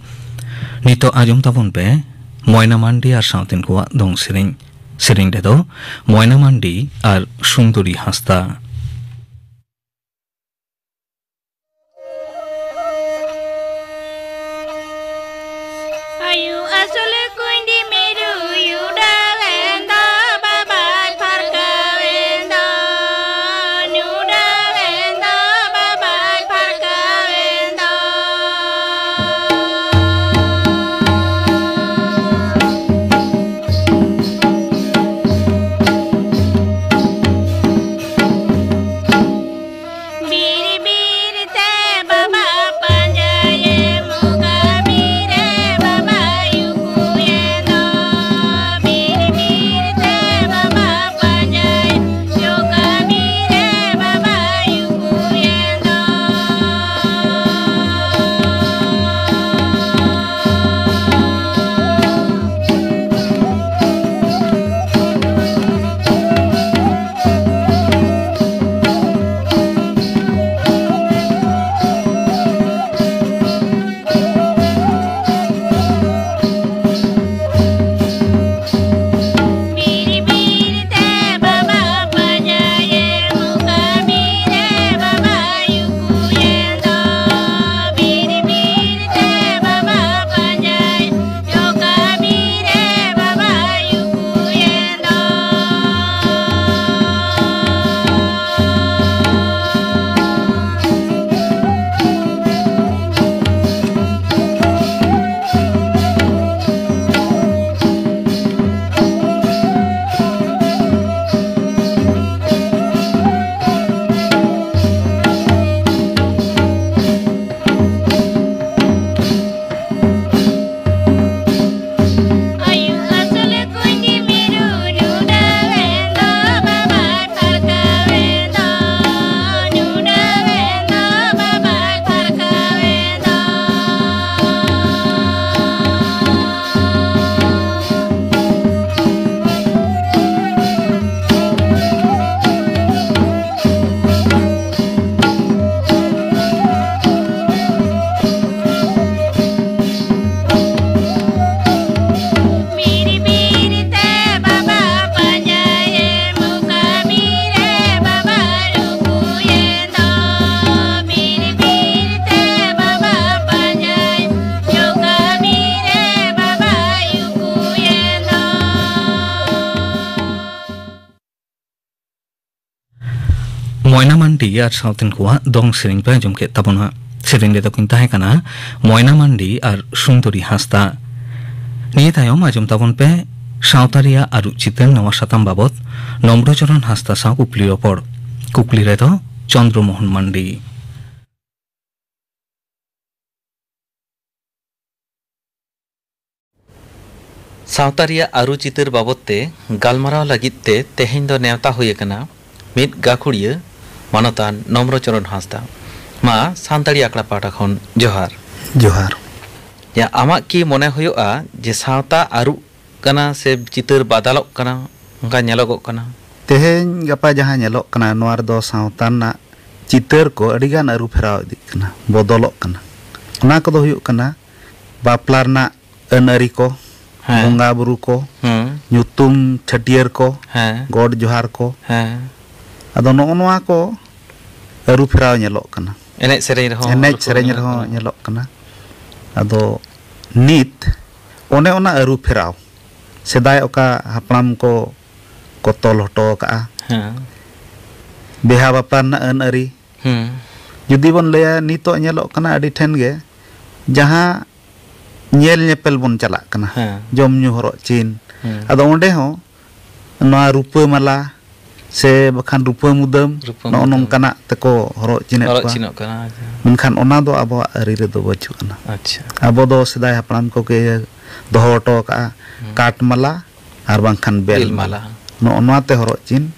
ᱱᱤᱛᱚᱜ ᱟᱸᱡᱚᱢ ᱛᱟᱵᱚᱱ ᱯᱮ ᱢᱚᱭᱱᱟ ᱢᱟᱱᱰᱤ ᱟᱨ ᱥᱟᱶᱛᱮᱱ ᱠᱚᱣᱟᱜ ᱫᱚᱝ ᱥᱮᱨᱮᱧ᱾ ᱥᱮᱨᱮᱧ ᱨᱮᱫᱚ ᱢᱚᱭᱱᱟ ᱢᱟᱱᱰᱤ ᱟᱨ ᱥᱩᱱᱫᱚᱨᱤ ᱦᱟᱸᱥᱫᱟ᱾ ᱟᱭᱩ ᱟᱥᱚᱞ ᱠᱩᱸᱭᱰᱤ ᱢᱤᱨᱩ ᱭᱩᱰᱟᱹᱣᱮᱱ ᱫᱚ, ᱵᱟᱵᱟᱭ ᱯᱷᱟᱨᱠᱟᱣᱮᱱ ᱫᱚ, ᱧᱩᱰᱟᱹᱣᱮᱱ ᱫᱚ, ᱵᱟᱵᱟᱭ ᱯᱷᱟᱨᱠᱟᱣᱮᱱ ᱫᱚ᱾ ᱵᱤᱨ ᱵᱤᱨ ᱛᱮ ᱵᱟᱵᱟ ᱯᱟᱸᱡᱟᱭᱮᱢ, ᱚᱠᱟ ᱵᱤᱨ ᱨᱮ ᱵᱟᱵᱟ ᱩᱠᱩ ᱰᱤ ᱟᱨ ᱥᱟᱶᱛᱮᱱ ᱠᱚᱣᱟᱜ ᱫᱚᱝ ᱥᱮᱨᱮᱧ ᱯᱮ ᱟᱸᱡᱚᱢ ᱠᱮᱫ ᱛᱟᱵᱚᱱᱟ᱾ ᱥᱮᱨᱮᱧ ᱨᱮᱫᱚ ᱠᱤᱱ ᱛᱟᱦᱮᱸ ᱠᱟᱱᱟ ᱢᱚᱭᱱᱟ ᱢᱟᱱᱰᱤ ᱟᱨ ᱥᱩᱱᱫᱚᱨᱤ ᱦᱟᱸᱥᱫᱟ᱾ ᱱᱤᱭᱟᱹ ᱛᱟᱭᱚᱢ ᱟᱸᱡᱚᱢ ᱛᱟᱵᱚᱱ ᱯᱮ ᱥᱟᱶᱛᱟ ᱨᱮᱭᱟᱜ ᱟᱹᱨᱩ ᱪᱤᱛᱟᱹᱨ ᱱᱚᱣᱟ ᱥᱟᱛᱟᱢ ᱵᱟᱵᱚᱛ ᱱᱚᱢᱨᱚᱪᱚᱨᱚᱱ ᱦᱟᱸᱥᱫᱟ ᱥᱟᱶ ᱠᱩᱠᱞᱤ ᱨᱚᱯᱚᱲ᱾ ᱠᱩᱠᱞᱤ ᱨᱮᱫᱚ ᱪᱚᱱᱫᱨᱚ ᱢᱳᱦᱚᱱ ᱢᱟᱱᱰᱤ᱾ ᱥᱟᱶᱛᱟ ᱨᱮᱭᱟᱜ ᱟᱹᱨᱩ ᱪᱤᱛᱟᱹᱨ ᱵᱟᱵᱚᱛ ᱛᱮ ᱜᱟᱞᱢᱟᱨᱟᱣ ᱞᱟᱹᱜᱤᱫ ᱛᱮ ᱛᱮᱦᱮᱧ ᱫᱚ ᱱᱮᱣᱛᱟ ᱦᱩᱭ ᱟᱠᱟᱱᱟ ᱢᱤᱫ ᱜᱟᱹᱠᱷᱩᱲᱤᱭᱟᱹ ᱢᱟᱱᱚᱛᱟᱱ ᱱᱚᱢᱨᱚᱪᱚᱨᱚᱱ ᱦᱟᱸᱥᱫᱟ᱾ ᱢᱟ ᱥᱟᱱᱛᱟᱲᱤ ᱟᱠᱷᱲᱟ ᱯᱟᱦᱴᱟ ᱠᱷᱚᱱ ᱡᱚᱦᱟᱨ᱾ ᱡᱚᱦᱟᱨ᱾ ᱭᱟ, ᱟᱢᱟᱜ ᱠᱤ ᱢᱚᱱᱮ ᱦᱩᱭᱩᱜᱼᱟ ᱡᱮ ᱥᱟᱶᱛᱟ ᱟᱹᱨᱩᱜ ᱠᱟᱱᱟ ᱥᱮ ᱪᱤᱛᱟᱹᱨ ᱵᱟᱫᱟᱞᱚᱜ ᱠᱟᱱᱟ, ᱚᱱᱠᱟ ᱧᱮᱞᱚᱜᱚᱜ ᱠᱟᱱᱟ? ᱛᱮᱦᱮᱧ ᱜᱟᱯᱟ ᱡᱟᱦᱟᱸ ᱧᱮᱞᱚᱜ ᱠᱟᱱᱟ, ᱱᱚᱣᱟ ᱨᱮᱫᱚ ᱥᱟᱶᱛᱟ ᱨᱮᱱᱟᱜ ᱪᱤᱛᱟᱹᱨ ᱠᱚ ᱟᱹᱰᱤᱜᱟᱱ ᱟᱹᱨᱩ ᱯᱷᱮᱨᱟᱣ ᱤᱫᱤᱜ ᱠᱟᱱᱟ, ᱵᱚᱫᱚᱞᱚᱜ ᱠᱟᱱᱟ᱾ ᱚᱱᱟ ᱠᱚᱫᱚ ᱦᱩᱭᱩᱜ ᱠᱟᱱᱟ ᱵᱟᱯᱞᱟ ᱨᱮᱱᱟᱜ ᱟᱹᱱ ᱟᱹᱨᱤ ᱠᱚ, ᱦᱮᱸ᱾ ᱵᱚᱸᱜᱟ ᱵᱩᱨᱩ ᱠᱚ, ᱦᱩᱸ᱾ ᱧᱩᱛᱩᱢ ᱪᱷᱟᱹᱴᱭᱟᱹᱨ ᱠᱚ, ᱦᱮᱸ᱾ ᱜᱚᱰ ᱡᱚᱦᱟᱨ ᱠᱚ᱾ ᱦᱮᱸ᱾ ᱟᱫᱚ ᱱᱚᱜᱼᱚ ᱱᱚᱣᱟ ᱠᱚ ᱟᱹᱨᱩ ᱯᱷᱮᱨᱟᱣ ᱧᱮᱞᱚᱜ ᱠᱟᱱᱟ᱾ ᱮᱱᱮᱡ ᱥᱮᱨᱮᱧ ᱨᱮᱦᱚᱸ ᱮᱱᱮᱡ ᱟᱹᱨᱩ ᱥᱮᱨᱮᱧ ᱧᱮᱞᱚᱜ ᱨᱮᱦᱚᱸ ᱠᱟᱱᱟ᱾ ᱧᱮᱞᱚᱜ ᱠᱟᱱᱟ᱾ ᱟᱫᱚ ᱱᱤᱛ ᱚᱱᱮ ᱚᱱᱟ ᱟᱹᱨᱩ ᱯᱷᱮᱨᱟᱣ, ᱥᱮᱫᱟᱭ ᱚᱠᱟ ᱦᱟᱯᱲᱟᱢ ᱠᱚ ᱠᱚ ᱛᱚᱞ ᱦᱚᱴᱚ ᱟᱠᱟᱫᱼᱟ, ᱦᱮᱸ᱾ ᱵᱤᱦᱟ ᱵᱟᱯᱞᱟ ᱨᱮᱱᱟᱜ ᱟᱹᱱ ᱟᱹᱨᱤ, ᱦᱩᱸ᱾ ᱡᱩᱫᱤ ᱵᱚᱱ ᱞᱟᱹᱭᱟ, ᱱᱤᱛᱚᱜ ᱧᱮᱞᱚᱜ ᱠᱟᱱᱟ ᱟᱹᱰᱤ ᱴᱷᱮᱱ ᱜᱮ ᱡᱟᱦᱟᱸ ᱧᱮᱞ ᱧᱮᱯᱮᱞ ᱵᱚᱱ ᱪᱟᱞᱟᱜ ᱠᱟᱱᱟ, ᱦᱮᱸ᱾ ᱡᱚᱢ ᱧᱩ, ᱦᱚᱨᱚᱜ ᱪᱤᱱ, ᱦᱩᱸ᱾ ᱟᱫᱚ ᱚᱸᱰᱮ ᱦᱚᱸ ᱱᱚᱣᱟ ᱨᱩᱯᱟᱹ ᱢᱟᱞᱟ ᱥᱮ ᱵᱟᱠᱷᱟᱱ ᱨᱩᱯᱟᱹ ᱢᱩᱫᱟᱹᱢ, ᱨᱩᱯᱟᱹ ᱱᱚᱜᱼᱚ ᱢᱩᱫᱟᱹᱢ᱾ ᱱᱚᱝᱠᱟᱱᱟᱜ ᱛᱮᱠᱚ ᱦᱚᱨᱚᱜ ᱪᱤᱱᱮᱫ ᱦᱚᱨᱚᱜ ᱠᱚᱣᱟ᱾ ᱪᱤᱱᱚᱜ ᱠᱟᱱᱟ, ᱟᱪᱪᱷᱟ᱾ ᱢᱮᱱᱠᱷᱟᱱ ᱚᱱᱟ ᱫᱚ ᱟᱵᱚᱣᱟᱜ ᱟᱹᱨᱤ ᱨᱮᱫᱚ ᱵᱟᱹᱪᱩᱜ ᱟᱱᱟ᱾ ᱟᱪᱪᱷᱟ᱾ ᱟᱵᱚ ᱫᱚ ᱥᱮᱫᱟᱭ ᱦᱟᱯᱲᱟᱢ ᱠᱚᱜᱮ ᱫᱚᱦᱚ ᱦᱚᱴᱚ ᱟᱠᱟᱫᱼᱟ, ᱦᱩᱸ᱾ ᱠᱟᱴ ᱢᱟᱞᱟ ᱟᱨ ᱵᱟᱝᱠᱷᱟᱱ ᱵᱮᱞ ᱵᱮᱞ ᱢᱟᱞᱟ᱾ ᱢᱟᱞᱟ᱾ ᱱᱚᱜᱼᱚ ᱱᱚᱣᱟ ᱛᱮ ᱦᱚᱨᱚᱜ ᱪᱤᱱ᱾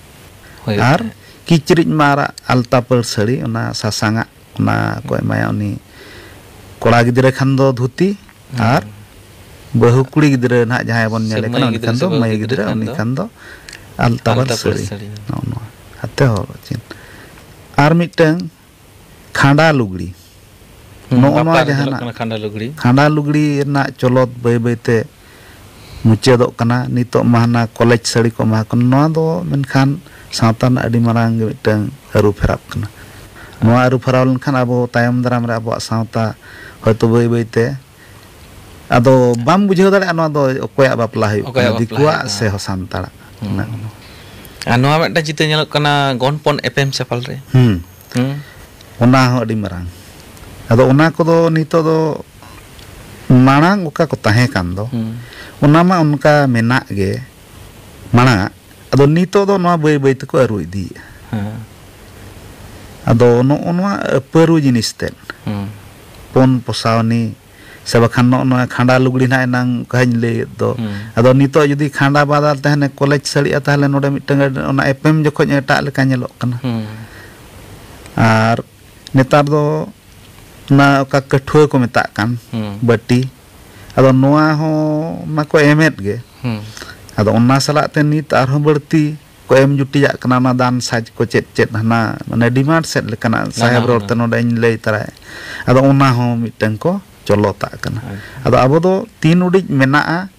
ᱦᱩᱭᱩᱜ ᱟᱨ ᱛᱟᱦᱮᱸᱫ᱾ ᱠᱤᱪᱨᱤᱡ ᱢᱟ ᱟᱨᱟᱜ ᱟᱞᱛᱟ ᱯᱟᱹᱲ ᱥᱟᱹᱲᱤ, ᱚᱱᱟ ᱥᱟᱥᱟᱝᱟᱜ, ᱚᱱᱟ ᱠᱚ ᱮᱢᱟᱭᱟ᱾ ᱩᱱᱤ ᱠᱚᱲᱟ ᱜᱤᱫᱽᱨᱟᱹ ᱠᱷᱟᱱ ᱫᱚ ᱫᱷᱩᱛᱤ, ᱦᱩᱸ᱾ ᱟᱨ ᱵᱟᱹᱦᱩ ᱠᱩᱲᱤ ᱜᱤᱫᱽᱨᱟᱹ ᱱᱟᱦᱟᱜ ᱡᱟᱦᱟᱸᱭ ᱵᱚᱱ ᱥᱮ ᱧᱮᱞᱮ ᱢᱟᱹᱭ ᱠᱟᱱᱟ, ᱩᱱᱤ ᱜᱤᱫᱽᱨᱟᱹ ᱠᱷᱟᱱ ᱥᱮ ᱫᱚ ᱵᱟᱹᱵᱩ ᱢᱟᱹᱭ ᱜᱤᱫᱽᱨᱟᱹ ᱜᱤᱫᱽᱨᱟᱹ, ᱠᱷᱟᱱ ᱩᱱᱤ ᱫᱚ ᱠᱷᱟᱱ ᱫᱚ ᱟᱞᱛᱟ ᱯᱟᱹᱲ ᱟᱞᱛᱟ ᱯᱟᱹᱲ ᱥᱟᱹᱲᱤ᱾ ᱥᱟᱹᱲᱤ᱾ ᱱᱚᱜᱼᱚ ᱱᱚᱣᱟ ᱟᱛᱮ ᱦᱚᱨᱚᱜ ᱪᱤᱱ᱾ ᱟᱨ ᱢᱤᱫᱴᱟᱝ ᱠᱷᱟᱸᱰᱟ ᱞᱩᱜᱽᱲᱤ᱾ ᱦᱩᱸ, ᱱᱚᱜᱼᱚ ᱵᱟᱯᱞᱟ ᱱᱚᱣᱟ ᱨᱮ ᱧᱮᱞᱚᱜ ᱡᱟᱦᱟᱱᱟᱜ ᱠᱟᱱᱟ ᱠᱷᱟᱸᱰᱟ ᱞᱩᱜᱽᱲᱤ᱾ ᱠᱷᱟᱸᱰᱟ ᱞᱩᱜᱽᱲᱤ ᱨᱮᱱᱟᱜ ᱪᱚᱞᱚᱛ ᱵᱟᱹᱭ ᱵᱟᱹᱭ ᱛᱮ ᱢᱩᱪᱟᱹᱫᱚᱜ ᱠᱟᱱᱟ᱾ ᱱᱤᱛᱚᱜ ᱢᱟ ᱦᱟᱱᱟ ᱠᱚᱞᱮᱡᱽ ᱥᱟᱹᱲᱤ ᱠᱚ ᱮᱢᱟ ᱠᱚ ᱠᱟᱱᱟ᱾ ᱱᱚᱣᱟ ᱫᱚ ᱢᱮᱱᱠᱷᱟᱱ ᱥᱟᱶᱛᱟ ᱨᱮᱱᱟᱜ ᱟᱹᱰᱤ ᱢᱟᱨᱟᱝ ᱜᱮ ᱢᱤᱫᱴᱟᱝ ᱟᱹᱨᱩ ᱯᱷᱮᱨᱟᱜ ᱠᱟᱱᱟ᱾ ᱱᱚᱣᱟ ᱟᱹᱨᱩ ᱯᱷᱮᱨᱟᱣ ᱞᱮᱱᱠᱷᱟᱱ ᱟᱵᱚ ᱛᱟᱭᱚᱢ ᱫᱟᱨᱟᱢ ᱨᱮ ᱟᱵᱚᱣᱟᱜ ᱥᱟᱶᱛᱟ ᱦᱚᱭᱛᱳ ᱵᱟᱹᱭ ᱵᱟᱹᱭ ᱛᱮ ᱟᱫᱚ ᱵᱟᱢ ᱵᱩᱡᱷᱟᱹᱣ ᱫᱟᱲᱮᱭᱟᱜᱼᱟ ᱱᱚᱣᱟ ᱫᱚ ᱚᱠᱚᱭᱟᱜ ᱵᱟᱯᱞᱟ ᱦᱩᱭᱩᱜ ᱚᱠᱚᱭᱟᱜ ᱠᱟᱱᱟ, ᱵᱟᱯᱞᱟ ᱫᱤᱠᱩᱣᱟᱜ ᱦᱩᱭᱩᱜ ᱠᱟᱱᱟ᱾ ᱥᱮ ᱥᱟᱱᱛᱟᱲᱟᱜ᱾ ᱦᱩᱸ᱾ ᱚᱱᱟ ᱠᱚᱫᱚ᱾ ᱟᱨ ᱱᱚᱣᱟ ᱢᱤᱫᱴᱟᱝ ᱪᱤᱛᱟᱹᱨ ᱧᱮᱞᱚᱜ ᱠᱟᱱᱟ, ᱜᱚᱱᱯᱚᱱ ᱮᱯᱮᱢ ᱪᱟᱯᱟᱞ ᱨᱮ᱾ ᱦᱩᱸ᱾ ᱦᱩᱸ᱾ ᱚᱱᱟ ᱦᱚᱸ ᱟᱹᱰᱤ ᱢᱟᱨᱟᱝ᱾ ᱟᱫᱚ ᱚᱱᱟ ᱠᱚᱫᱚ ᱱᱤᱛᱚᱜ ᱫᱚ, ᱢᱟᱲᱟᱝ ᱚᱠᱟ ᱠᱚ ᱛᱟᱦᱮᱸ ᱠᱟᱱ ᱫᱚ, ᱦᱩᱸ᱾ ᱚᱱᱟ ᱢᱟ ᱚᱱᱠᱟ ᱢᱮᱱᱟᱜ ᱜᱮ ᱢᱟᱲᱟᱝ᱾ ᱟᱫᱚ ᱱᱤᱛᱚᱜ ᱫᱚ ᱱᱚᱣᱟ ᱵᱟᱹᱭ ᱵᱟᱹᱭ ᱛᱮᱠᱚ ᱟᱹᱨᱩ ᱤᱫᱤᱭᱮᱫᱼᱟ᱾ ᱦᱮᱸ᱾ ᱟᱫᱚ ᱱᱚᱜᱼᱚ ᱱᱚᱣᱟ ᱟᱹᱯᱟᱹᱨᱩ ᱡᱤᱱᱤᱥ ᱛᱮᱫ, ᱦᱩᱸ᱾ ᱯᱚᱱ ᱯᱚᱥᱟᱣᱱᱤ, ᱥᱮ ᱵᱟᱠᱷᱟᱱ ᱱᱚᱜᱼᱚ ᱱᱚᱣᱟ ᱠᱷᱟᱸᱰᱟ ᱞᱩᱜᱽᱲᱤ ᱱᱟᱜ ᱮᱱᱟᱝ ᱚᱠᱟᱧ ᱞᱟᱹᱭᱮᱫ ᱫᱚ᱾ ᱦᱩᱸ᱾ ᱟᱫᱚ ᱱᱤᱛᱚᱜ ᱡᱩᱫᱤ ᱠᱷᱟᱸᱰᱟ ᱵᱟᱫᱟᱞ ᱛᱟᱦᱮᱱᱟ, ᱠᱚᱞᱮᱡᱽ ᱥᱟᱹᱲᱤᱜᱼᱟ, ᱛᱟᱦᱚᱞᱮ ᱱᱚᱰᱮ ᱢᱤᱫᱴᱟᱝ ᱚᱱᱟ ᱮᱯᱮᱢ ᱡᱚᱠᱷᱚᱡ ᱮᱴᱟᱜ ᱞᱮᱠᱟ ᱧᱮᱞᱚᱜ ᱠᱟᱱᱟ᱾ ᱦᱩᱸ᱾ ᱟᱨ ᱱᱮᱛᱟᱨ ᱫᱚ ᱚᱱᱟ ᱚᱠᱟ ᱠᱟᱹᱴᱷᱩᱣᱟᱹ ᱠᱚ ᱢᱮᱛᱟᱜ ᱠᱟᱱ, ᱦᱩᱸ᱾ ᱵᱟᱹᱴᱤ, ᱟᱫᱚ ᱱᱚᱣᱟ ᱦᱚᱸ ᱢᱟᱠᱚ ᱮᱢᱮᱫ ᱜᱮ᱾ ᱦᱩᱸ᱾ ᱟᱫᱚ ᱚᱱᱟ ᱥᱟᱞᱟᱜ ᱛᱮ ᱱᱤᱛ ᱟᱨᱦᱚᱸ ᱵᱟᱹᱲᱛᱤ ᱠᱚ ᱮᱢ ᱡᱩᱴᱤᱭᱟᱜ ᱠᱟᱱᱟ, ᱚᱱᱟ ᱫᱟᱱ ᱥᱟᱡᱽ ᱠᱚ ᱪᱮᱫ ᱪᱮᱫ ᱦᱟᱱᱟ, ᱢᱟᱱᱮ, ᱰᱤᱢᱟᱱᱰ ᱥᱮᱫ ᱞᱮᱠᱟᱱᱟᱜ, ᱱᱟᱱᱟ ᱥᱟᱦᱮᱵᱽ ᱨᱚᱲ ᱛᱮ ᱦᱩᱱᱟᱹᱨ᱾ ᱱᱚᱰᱮᱧ ᱞᱟᱹᱭ ᱛᱟᱨᱟᱭᱟ᱾ ᱟᱫᱚ ᱚᱱᱟ ᱦᱚᱸ ᱢᱤᱫᱴᱟᱝ ᱠᱚ ᱪᱚᱞᱚᱛᱟᱜ ᱠᱟᱱᱟ᱾ ᱟᱪᱪᱷᱟ᱾ ᱟᱫᱚ ᱟᱵᱚ ᱫᱚ ᱛᱤᱱ ᱩᱰᱤᱡ ᱢᱮᱱᱟᱜᱼᱟ,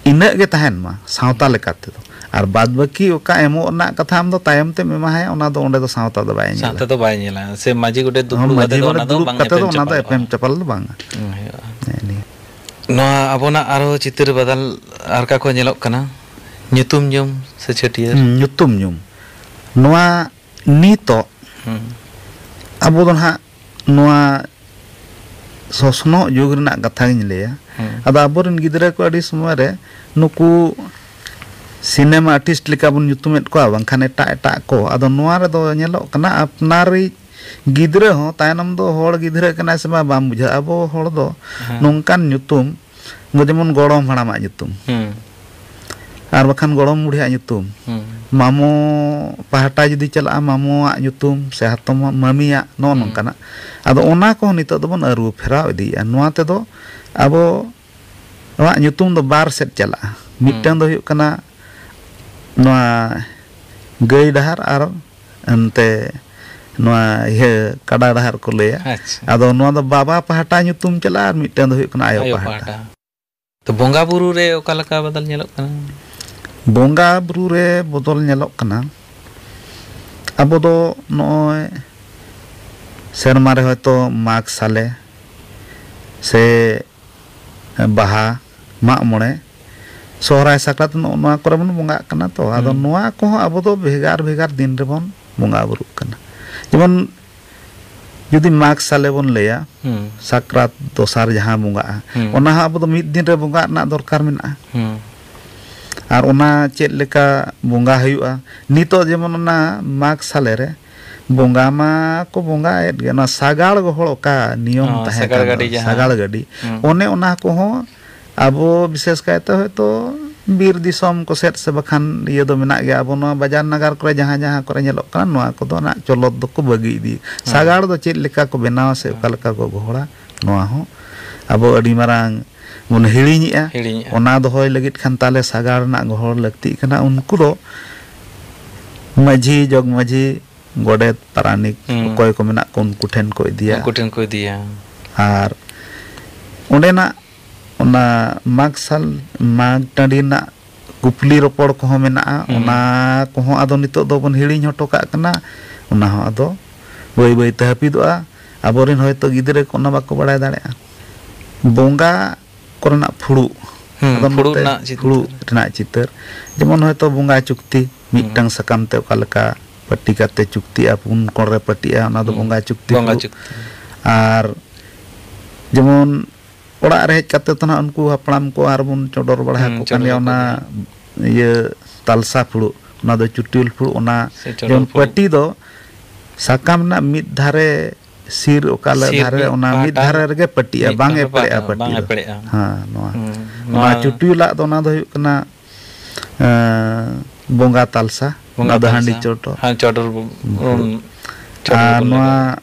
ᱤᱱᱟᱹᱜ ᱜᱮ ᱛᱟᱦᱮᱱ ᱢᱟ ᱥᱟᱶᱛᱟ ᱞᱮᱠᱟ ᱛᱮᱫᱚ, ᱟᱨ ᱵᱟᱫ ᱵᱟᱹᱠᱤ ᱚᱠᱟ ᱮᱢᱚᱜ ᱨᱮᱱᱟᱜ ᱠᱟᱛᱷᱟ, ᱟᱢ ᱫᱚ ᱛᱟᱭᱚᱢ ᱛᱮᱢ ᱮᱢᱟᱭᱟ, ᱚᱱᱟ ᱫᱚ ᱚᱸᱰᱮ ᱫᱚ ᱥᱟᱶᱛᱟ ᱫᱚ ᱵᱟᱭ ᱧᱮᱞᱟ᱾ ᱥᱟᱶᱛᱟ ᱫᱚ ᱵᱟᱭ ᱧᱮᱞᱟ, ᱥᱮ ᱢᱟᱹᱡᱷᱤ ᱜᱚᱰᱮᱛ ᱫᱩᱯᱲᱩᱵ ᱢᱟᱹᱡᱷᱤ ᱠᱟᱛᱮ ᱫᱚ ᱜᱚᱰᱮᱛ ᱚᱱᱟ ᱫᱚ ᱫᱩᱲᱩᱵ ᱮᱯᱮᱢ ᱠᱟᱛᱮ ᱫᱚ ᱪᱟᱯᱟᱞ ᱚᱱᱟ ᱫᱚ ᱵᱟᱝᱟ᱾ ᱮᱯᱮᱢ ᱪᱟᱯᱟᱞ ᱫᱚ ᱵᱟᱝᱟ᱾ ᱦᱩᱸ, ᱦᱩᱭᱩᱜᱼᱟ᱾ ᱱᱮᱜᱼᱮ ᱱᱤᱭᱟᱹ᱾ ᱱᱚᱣᱟ ᱟᱵᱚᱱᱟᱜ ᱟᱨᱦᱚᱸ ᱪᱤᱛᱟᱹᱨ ᱵᱟᱫᱟᱞ ᱟᱨ ᱚᱠᱟ ᱠᱚ ᱧᱮᱞᱚᱜ ᱠᱟᱱᱟ? ᱧᱩᱛᱩᱢ ᱧᱩᱢ ᱥᱮ ᱪᱷᱟᱹᱴᱭᱟᱹᱨ? ᱦᱩᱸ, ᱧᱩᱛᱩᱢ ᱧᱩᱢ᱾ ᱱᱚᱣᱟ ᱱᱤᱛᱚᱜ ᱦᱩᱸ᱾ ᱟᱵᱚ ᱫᱚ ᱱᱟᱦᱟᱜ ᱱᱚᱣᱟ ᱥᱚᱥᱱᱚᱜ ᱡᱩᱜᱽ ᱨᱮᱱᱟᱜ ᱠᱟᱛᱷᱟ ᱜᱤᱧ ᱞᱟᱹᱭᱟ᱾ ᱦᱩᱸ᱾ ᱟᱫᱚ ᱟᱵᱚᱨᱮᱱ ᱜᱤᱫᱽᱨᱟᱹ ᱠᱚ ᱟᱹᱰᱤ ᱥᱚᱢᱚᱭ ᱨᱮ ᱱᱩᱠᱩ ᱥᱤᱱᱮᱢᱟ ᱟᱨᱴᱤᱥᱴ ᱞᱮᱠᱟ ᱵᱚᱱ ᱧᱩᱛᱩᱢᱮᱫ ᱠᱚᱣᱟ, ᱵᱟᱝᱠᱷᱟᱱ ᱮᱴᱟᱜ ᱮᱴᱟᱜ ᱠᱚ᱾ ᱟᱫᱚ ᱱᱚᱣᱟ ᱨᱮᱫᱚ ᱧᱮᱞᱚᱜ ᱠᱟᱱᱟ, ᱟᱯᱱᱟᱨᱤᱡ ᱜᱤᱫᱽᱨᱟᱹ ᱦᱚᱸ ᱛᱟᱭᱱᱚᱢ ᱫᱚ ᱦᱚᱲ ᱜᱤᱫᱽᱨᱟᱹ ᱠᱟᱱᱟᱭ ᱥᱮ ᱵᱟᱝ, ᱵᱟᱝ ᱵᱩᱡᱷᱟᱹᱜᱼᱟ᱾ ᱟᱵᱚ ᱦᱚᱲ ᱫᱚ ᱦᱮᱸ᱾ ᱱᱚᱝᱠᱟᱱ ᱧᱩᱛᱩᱢ, ᱡᱮᱢᱚᱱ ᱜᱚᱲᱚᱢ ᱦᱟᱲᱟᱢᱟᱜ ᱧᱩᱛᱩᱢ, ᱦᱩᱸ᱾ ᱟᱨ ᱵᱟᱠᱷᱟᱱ ᱜᱚᱲᱚᱢ ᱵᱩᱲᱦᱤᱭᱟᱜ ᱧᱩᱛᱩᱢ, ᱦᱩᱸ᱾ ᱢᱟᱢᱚ ᱯᱟᱦᱴᱟ ᱡᱩᱫᱤ ᱪᱟᱞᱟᱜᱼᱟ, ᱢᱟᱢᱚᱣᱟᱜ ᱧᱩᱛᱩᱢ ᱥᱮ ᱦᱟᱛᱚᱢ ᱢᱟᱹᱢᱤᱭᱟᱜ, ᱱᱚᱜᱼᱚ ᱦᱩᱸ᱾ ᱱᱚᱝᱠᱟᱱᱟᱜ᱾ ᱟᱫᱚ ᱚᱱᱟ ᱠᱚᱦᱚᱸ ᱱᱤᱛᱚᱜ ᱫᱚᱵᱚᱱ ᱟᱹᱨᱩ ᱯᱷᱮᱨᱟᱣ ᱤᱫᱤᱭᱮᱫᱼᱟ᱾ ᱱᱚᱣᱟ ᱛᱮᱫᱚ ᱟᱵᱚᱣᱟᱜ ᱧᱩᱛᱩᱢ ᱫᱚ ᱵᱟᱨ ᱥᱮᱫ ᱪᱟᱞᱟᱜᱼᱟ᱾ ᱦᱩᱸ᱾ ᱢᱤᱫᱴᱟᱝ ᱫᱚ ᱦᱩᱭᱩᱜ ᱠᱟᱱᱟ ᱱᱚᱣᱟ ᱜᱟᱹᱭ ᱰᱟᱦᱟᱨ ᱟᱨ ᱮᱱᱛᱮ ᱱᱚᱣᱟ ᱤᱭᱟᱹ ᱠᱟᱰᱟ ᱰᱟᱦᱟᱨ ᱠᱚ ᱞᱟᱹᱭᱟ᱾ ᱟᱪᱪᱷᱟ᱾ ᱟᱫᱚ ᱱᱚᱣᱟ ᱫᱚ ᱵᱟᱵᱟ ᱯᱟᱦᱴᱟ ᱧᱩᱛᱩᱢ ᱪᱟᱞᱟᱜᱼᱟ ᱟᱨ ᱢᱤᱫᱴᱟᱝ ᱫᱚ ᱦᱩᱭᱩᱜ ᱠᱟᱱᱟ ᱟᱭᱳ ᱟᱭᱳ ᱯᱟᱦᱴᱟ᱾ ᱯᱟᱦᱴᱟ᱾ ᱛᱚ, ᱵᱚᱸᱜᱟ ᱵᱩᱨᱩ ᱨᱮ ᱚᱠᱟ ᱞᱮᱠᱟ ᱵᱚᱫᱚᱞ ᱧᱮᱞᱚᱜ ᱠᱟᱱᱟ? ᱵᱚᱸᱜᱟ ᱵᱩᱨᱩ ᱨᱮ ᱵᱚᱫᱚᱞ ᱧᱮᱞᱚᱜ ᱠᱟᱱᱟ᱾ ᱟᱵᱚ ᱫᱚ ᱱᱚᱜᱼᱚᱭ ᱥᱮᱨᱢᱟ ᱨᱮ ᱦᱚᱭᱛᱳ ᱢᱟᱜᱽ ᱥᱟᱞᱮ ᱥᱮ ᱵᱟᱦᱟ, ᱢᱟᱜ ᱢᱚᱬᱮ, ᱥᱚᱦᱨᱟᱭ, ᱥᱟᱠᱨᱟᱛ, ᱱᱚᱜᱼᱚ ᱱᱚᱣᱟ ᱠᱚᱨᱮ ᱵᱚᱱ ᱵᱚᱸᱜᱟᱜ ᱠᱟᱱᱟ ᱛᱚ᱾ ᱟᱫᱚ ᱦᱩᱸ᱾ ᱱᱚᱣᱟ ᱠᱚᱦᱚᱸ ᱟᱵᱚ ᱫᱚ ᱵᱷᱮᱜᱟᱨ ᱵᱷᱮᱜᱟᱨ ᱫᱤᱱ ᱨᱮᱵᱚᱱ ᱵᱚᱸᱜᱟ ᱵᱩᱨᱩᱜ ᱠᱟᱱᱟ᱾ ᱡᱮᱢᱚᱱ ᱡᱩᱫᱤ ᱢᱟᱜᱽ ᱥᱟᱞᱮ ᱵᱚᱱ ᱞᱟᱹᱭᱟ, ᱦᱩᱸ᱾ ᱥᱟᱠᱨᱟᱛ ᱫᱚᱥᱟᱨ ᱡᱟᱦᱟᱸ ᱵᱚᱸᱜᱟᱜᱼᱟ, ᱦᱩᱸ᱾ ᱚᱱᱟ ᱦᱚᱸ ᱟᱵᱚ ᱫᱚ ᱢᱤᱫ ᱫᱤᱱ ᱨᱮ ᱵᱚᱸᱜᱟᱜ ᱨᱮᱱᱟᱜ ᱫᱚᱨᱠᱟᱨ ᱢᱮᱱᱟᱜᱼᱟ᱾ ᱦᱩᱸ᱾ ᱟᱨ ᱚᱱᱟ ᱪᱮᱫ ᱞᱮᱠᱟ ᱵᱚᱸᱜᱟ ᱦᱩᱭᱩᱜᱼᱟ? ᱱᱤᱛᱚᱜ ᱡᱮᱢᱚᱱ ᱚᱱᱟ ᱢᱟᱜᱽ ᱥᱟᱞᱮ ᱨᱮ ᱵᱚᱸᱜᱟ ᱢᱟ ᱠᱚ ᱵᱚᱸᱜᱟᱭᱮᱫ ᱜᱮ, ᱚᱱᱟ ᱥᱟᱜᱟᱲ ᱜᱚᱦᱚᱲ ᱚᱠᱟ ᱱᱤᱭᱚᱢ ᱚ, ᱛᱟᱦᱮᱸ ᱥᱟᱜᱟᱲ ᱠᱟᱱ ᱜᱟᱹᱰᱤ ᱫᱚ, ᱡᱟᱦᱟᱸ᱾ ᱥᱟᱜᱟᱲ ᱜᱟᱹᱰᱤ, ᱦᱩᱸ᱾ ᱚᱱᱮ ᱚᱱᱟ ᱠᱚᱦᱚᱸ ᱟᱵᱚ ᱵᱤᱥᱮᱥ ᱠᱟᱭᱛᱮ ᱦᱚᱭᱛᱳ ᱵᱤᱨ ᱫᱤᱥᱚᱢ ᱠᱚ ᱥᱮᱫ ᱥᱮ ᱵᱟᱠᱷᱟᱱ ᱤᱭᱟᱹ ᱫᱚ ᱢᱮᱱᱟᱜ ᱜᱮᱭᱟ᱾ ᱟᱵᱚ ᱱᱚᱣᱟ ᱵᱟᱡᱟᱨ ᱱᱟᱜᱟᱨ ᱠᱚᱨᱮ ᱡᱟᱦᱟᱸ ᱡᱟᱦᱟᱸ ᱠᱚᱨᱮ ᱧᱮᱞᱚᱜ ᱠᱟᱱᱟ, ᱱᱚᱣᱟ ᱠᱚᱫᱚ ᱱᱟᱜ ᱪᱚᱞᱚᱛ ᱫᱚᱠᱚ ᱵᱟᱹᱜᱤ ᱤᱫᱤ᱾ ᱦᱮᱸ᱾ ᱥᱟᱜᱟᱲ ᱫᱚ ᱪᱮᱫ ᱞᱮᱠᱟ ᱠᱚ ᱵᱮᱱᱟᱣᱟ ᱥᱮ ᱦᱮᱸ᱾ ᱚᱠᱟ ᱞᱮᱠᱟ ᱠᱚ ᱜᱚᱦᱚᱲᱟ, ᱱᱚᱣᱟ ᱦᱚᱸ ᱟᱵᱚ ᱟᱹᱰᱤ ᱢᱟᱨᱟᱝ ᱵᱚᱱ ᱦᱤᱲᱤᱧᱮᱜᱼᱟ᱾ ᱦᱤᱲᱤᱧᱮᱜᱼᱟ᱾ ᱚᱱᱟ ᱫᱚᱦᱚᱭ ᱞᱟᱹᱜᱤᱫ ᱠᱷᱟᱱ ᱛᱟᱦᱞᱮ ᱥᱟᱜᱟᱲ ᱨᱮᱱᱟᱜ ᱜᱚᱦᱚᱲ ᱞᱟᱹᱠᱛᱤᱜ ᱠᱟᱱᱟ᱾ ᱩᱱᱠᱩ ᱫᱚ ᱢᱟᱹᱡᱷᱤ, ᱡᱚᱜᱽ ᱢᱟᱹᱡᱷᱤ, ᱜᱚᱰᱮᱛ, ᱯᱟᱨᱟᱱᱤᱠ, ᱦᱩᱸ᱾ ᱚᱠᱚᱭ ᱠᱚ ᱢᱮᱱᱟᱜ ᱠᱚ, ᱩᱱᱠᱩ ᱴᱷᱮᱱ ᱠᱚ ᱤᱫᱤᱭᱟ᱾ ᱩᱱᱠᱩ ᱴᱷᱮᱱ ᱠᱚ ᱤᱫᱤᱭᱟ᱾ ᱟᱨ ᱚᱸᱰᱮᱱᱟᱜ ᱚᱱᱟ ᱢᱟᱜᱽ ᱥᱟᱞ, ᱢᱟᱜᱽ ᱴᱟᱺᱰᱤ ᱨᱮᱱᱟᱜ ᱠᱩᱯᱞᱤ ᱨᱚᱯᱚᱲ ᱠᱚᱦᱚᱸ ᱢᱮᱱᱟᱜᱼᱟ᱾ ᱦᱩᱸ᱾ ᱚᱱᱟ ᱠᱚᱦᱚᱸ ᱟᱫᱚ ᱱᱤᱛᱚᱜ ᱫᱚᱵᱚᱱ ᱦᱤᱲᱤᱧ ᱦᱚᱴᱚ ᱠᱟᱜ ᱠᱟᱱᱟ᱾ ᱚᱱᱟ ᱦᱚᱸ ᱟᱫᱚ ᱵᱟᱹᱭ ᱵᱟᱹᱭ ᱛᱮ ᱦᱟᱹᱯᱤᱫᱚᱜᱼᱟ᱾ ᱟᱵᱚᱨᱮᱱ ᱦᱚᱭᱛᱳ ᱜᱤᱫᱽᱨᱟᱹ ᱠᱚ ᱚᱱᱟ ᱵᱟᱠᱚ ᱵᱟᱲᱟᱭ ᱫᱟᱲᱮᱭᱟᱜᱼᱟ᱾ ᱵᱚᱸᱜᱟ ᱠᱚᱨᱮᱱᱟᱜ ᱯᱷᱩᱲᱩᱜ, ᱦᱩᱸ, ᱟᱫᱚ ᱯᱷᱩᱲᱩᱜ ᱱᱚᱛᱮ ᱨᱮᱱᱟᱜ ᱪᱤᱛᱟᱹᱨ᱾ ᱯᱷᱩᱲᱩᱜ ᱨᱮᱱᱟᱜ ᱪᱤᱛᱟᱹᱨ, ᱡᱮᱢᱚᱱ ᱦᱚᱭᱛᱳ ᱵᱚᱸᱜᱟ ᱪᱩᱠᱛᱤ, ᱦᱩᱸ᱾ ᱢᱤᱫᱴᱟᱝ ᱥᱟᱠᱟᱢ ᱛᱮ ᱚᱠᱟ ᱞᱮᱠᱟ ᱯᱟᱹᱴᱤ ᱠᱟᱛᱮ ᱪᱩᱠᱛᱤᱜᱼᱟ, ᱯᱩᱱ ᱠᱚᱬ ᱨᱮ ᱯᱟᱹᱴᱤᱜᱼᱟ, ᱚᱱᱟ ᱫᱚ ᱦᱩᱸ᱾ ᱵᱚᱸᱜᱟ ᱪᱩᱠᱛᱤ ᱵᱚᱸᱜᱟ ᱯᱷᱩᱲᱩᱜ᱾ ᱪᱩᱠᱛᱤ᱾ ᱟᱨ ᱡᱮᱢᱚᱱ ᱚᱲᱟᱜ ᱨᱮ ᱦᱮᱡ ᱠᱟᱛᱮ ᱫᱚ ᱱᱟᱜ ᱩᱱᱠᱩ ᱦᱟᱯᱲᱟᱢ ᱠᱚ ᱟᱨ ᱵᱚᱱ ᱪᱚᱰᱚᱨ ᱵᱟᱲᱟ ᱦᱩᱸ, ᱟᱠᱚ ᱠᱟᱱ ᱪᱚᱰᱚᱨ ᱜᱮᱭᱟ᱾ ᱟᱠᱚ ᱚᱱᱟ ᱜᱮᱭᱟ᱾ ᱤᱭᱟᱹ ᱛᱟᱞᱥᱟ ᱯᱷᱩᱲᱩᱜ, ᱚᱱᱟ ᱫᱚ ᱪᱩᱴᱤᱭᱟᱹᱞ ᱯᱷᱩᱲᱩᱜ, ᱚᱱᱟ ᱥᱮ ᱪᱚᱰᱚᱨ ᱡᱮᱢᱚᱱ ᱯᱷᱩᱲᱩᱜ᱾ ᱯᱟᱹᱴᱤ ᱫᱚ ᱥᱟᱠᱟᱢ ᱨᱮᱱᱟᱜ ᱢᱤᱫ ᱫᱷᱟᱨᱮ ᱥᱤᱨ ᱚᱠᱟ ᱞᱮ ᱥᱤᱨ ᱫᱷᱟᱨᱮ, ᱢᱤᱫ ᱚᱱᱟ ᱢᱤᱫ ᱯᱟᱦᱴᱟ ᱫᱷᱟᱨᱮ ᱨᱮ, ᱨᱮᱜᱮ ᱯᱟᱹᱴᱤᱜᱼᱟ, ᱢᱤᱫ ᱵᱟᱝ ᱯᱟᱦᱴᱟ ᱮᱯᱲᱮᱜᱼᱟ ᱯᱟᱹᱴᱤ ᱵᱟᱝ ᱫᱚ᱾ ᱮᱯᱲᱮᱜᱼᱟ᱾ ᱦᱮᱸ, ᱱᱚᱣᱟ᱾ ᱦᱩᱸ, ᱚᱱᱟ ᱱᱚᱣᱟ ᱪᱩᱴᱤᱭᱟᱹᱞᱟᱜ ᱫᱚ ᱚᱱᱟ ᱫᱚ ᱦᱩᱭᱩᱜ ᱠᱟᱱᱟ, ᱮᱸ, ᱵᱚᱸᱜᱟ ᱛᱟᱞᱥᱟ᱾ ᱵᱚᱸᱜᱟ ᱚᱱᱟ ᱫᱚ ᱦᱟᱺᱰᱤ ᱛᱟᱞᱥᱟ᱾ ᱪᱚᱴ᱾ ᱦᱮᱸ, ᱪᱚᱰᱚᱨ ᱵᱚ-, ᱦᱩᱸ᱾ ᱵᱚᱱ ᱪᱚᱰᱚᱨ ᱟᱨ ᱵᱚᱱ ᱱᱚᱣᱟ ᱞᱟᱜᱟᱣᱟ᱾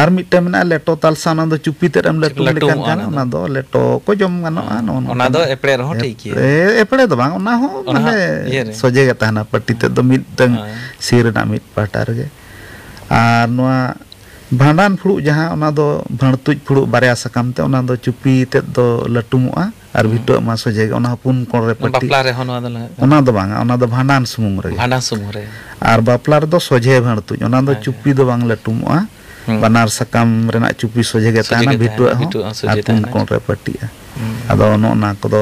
ᱟᱨ ᱢᱤᱫᱴᱟᱝ ᱢᱮᱱᱟᱜᱼᱟ ᱞᱮᱴᱚ ᱛᱟᱞᱥᱟ, ᱚᱱᱟ ᱫᱚ ᱪᱩᱯᱤ ᱛᱮᱫ ᱮᱢ ᱞᱟᱹᱴᱩᱢ ᱞᱮᱠᱷᱟᱱ ᱞᱟᱹᱴᱩᱢᱚᱜᱼᱟ ᱜᱟᱱ, ᱚᱱᱟ ᱫᱚ᱾ ᱚᱱᱟ ᱫᱚ ᱞᱮᱴᱚ ᱠᱚ ᱡᱚᱢ ᱜᱟᱱᱚᱜᱼᱟ, ᱦᱮᱸ, ᱱᱚᱜᱼᱚ ᱚᱱᱟ ᱱᱚᱝᱠᱟᱱ᱾ ᱫᱚ ᱮᱯᱲᱮ ᱨᱮᱦᱚᱸ ᱮᱯ-, ᱴᱷᱤᱠ ᱜᱮᱭᱟ᱾ ᱮ-, ᱮᱯᱲᱮ ᱫᱚ ᱵᱟᱝ, ᱚᱱᱟ ᱦᱚᱸ ᱚᱱᱟ ᱢᱟᱱᱮ ᱦᱚᱸ ᱤᱭᱟᱹ ᱨᱮ᱾ ᱥᱚᱡᱷᱮ ᱜᱮ ᱛᱟᱦᱮᱱᱟ, ᱯᱟᱹᱴᱤ ᱛᱮᱫ ᱫᱚ ᱢᱤᱫᱴᱟᱝ ᱦᱮᱸ᱾ ᱥᱤᱨ ᱨᱮᱱᱟᱜ ᱢᱤᱫ ᱯᱟᱦᱴᱟ ᱨᱮᱜᱮ᱾ ᱟᱨ ᱱᱚᱣᱟ ᱵᱷᱟᱸᱰᱟᱱ ᱯᱷᱩᱲᱩᱜ ᱡᱟᱦᱟᱸ, ᱚᱱᱟ ᱫᱚ ᱵᱷᱟᱹᱲᱛᱩᱡ ᱯᱷᱩᱲᱩᱜ ᱵᱟᱨᱭᱟ ᱥᱟᱠᱟᱢ ᱛᱮ, ᱚᱱᱟ ᱫᱚ ᱪᱩᱯᱤ ᱛᱮᱫ ᱫᱚ ᱞᱟᱹᱴᱩᱢᱚᱜᱼᱟ ᱟᱨ ᱦᱩᱸ᱾ ᱵᱷᱤᱴᱟᱹᱜ ᱢᱟ ᱥᱚᱡᱷᱮ ᱜᱮ, ᱚᱱᱟ ᱦᱚᱸ ᱯᱩᱱ ᱠᱚᱬ ᱨᱮ ᱯᱟᱹᱴᱤ᱾ ᱵᱟᱯᱞᱟ ᱨᱮᱦᱚᱸ ᱱᱚᱣᱟ ᱫᱚ ᱞᱟᱜᱟᱜ ᱠᱟᱱᱟ᱾ ᱚᱱᱟ ᱫᱚ ᱵᱟᱝᱟ, ᱚᱱᱟ ᱫᱚ ᱵᱷᱟᱸᱰᱟᱱ ᱥᱩᱢᱩᱝ ᱨᱮᱜᱮ᱾ ᱵᱷᱟᱸᱰᱟᱱ ᱥᱩᱢᱩᱝ ᱨᱮ᱾ ᱟᱨ ᱵᱟᱯᱞᱟ ᱨᱮᱫᱚ ᱥᱚᱡᱷᱮ ᱵᱷᱟᱹᱲᱛᱩᱡ, ᱚᱱᱟ ᱫᱚ ᱦᱮᱸ᱾ ᱪᱩᱯᱤ ᱫᱚ ᱵᱟᱝ ᱞᱟᱹᱴᱩᱢᱚᱜᱼᱟ᱾ ᱦᱩᱸ᱾ ᱵᱟᱱᱟᱨ ᱥᱟᱠᱟᱢ ᱨᱮᱱᱟᱜ ᱪᱩᱯᱤ ᱥᱚᱡᱷᱮ ᱜᱮ ᱥᱚᱡᱷᱮ ᱛᱟᱦᱮᱱᱟ, ᱜᱮ ᱛᱟᱦᱮᱱᱟ, ᱵᱷᱤᱴᱟᱹᱜ ᱦᱚᱸ ᱵᱷᱤᱴᱟᱹᱜ ᱦᱚᱸ ᱥᱚᱡᱷᱮ ᱟᱨ ᱯᱩᱱ ᱛᱟᱦᱮᱱᱟ᱾ ᱠᱚᱬ ᱨᱮ ᱯᱟᱹᱴᱤᱜᱼᱟ᱾ ᱟᱫᱚ ᱱᱚᱜᱼᱚ ᱱᱟ ᱠᱚᱫᱚ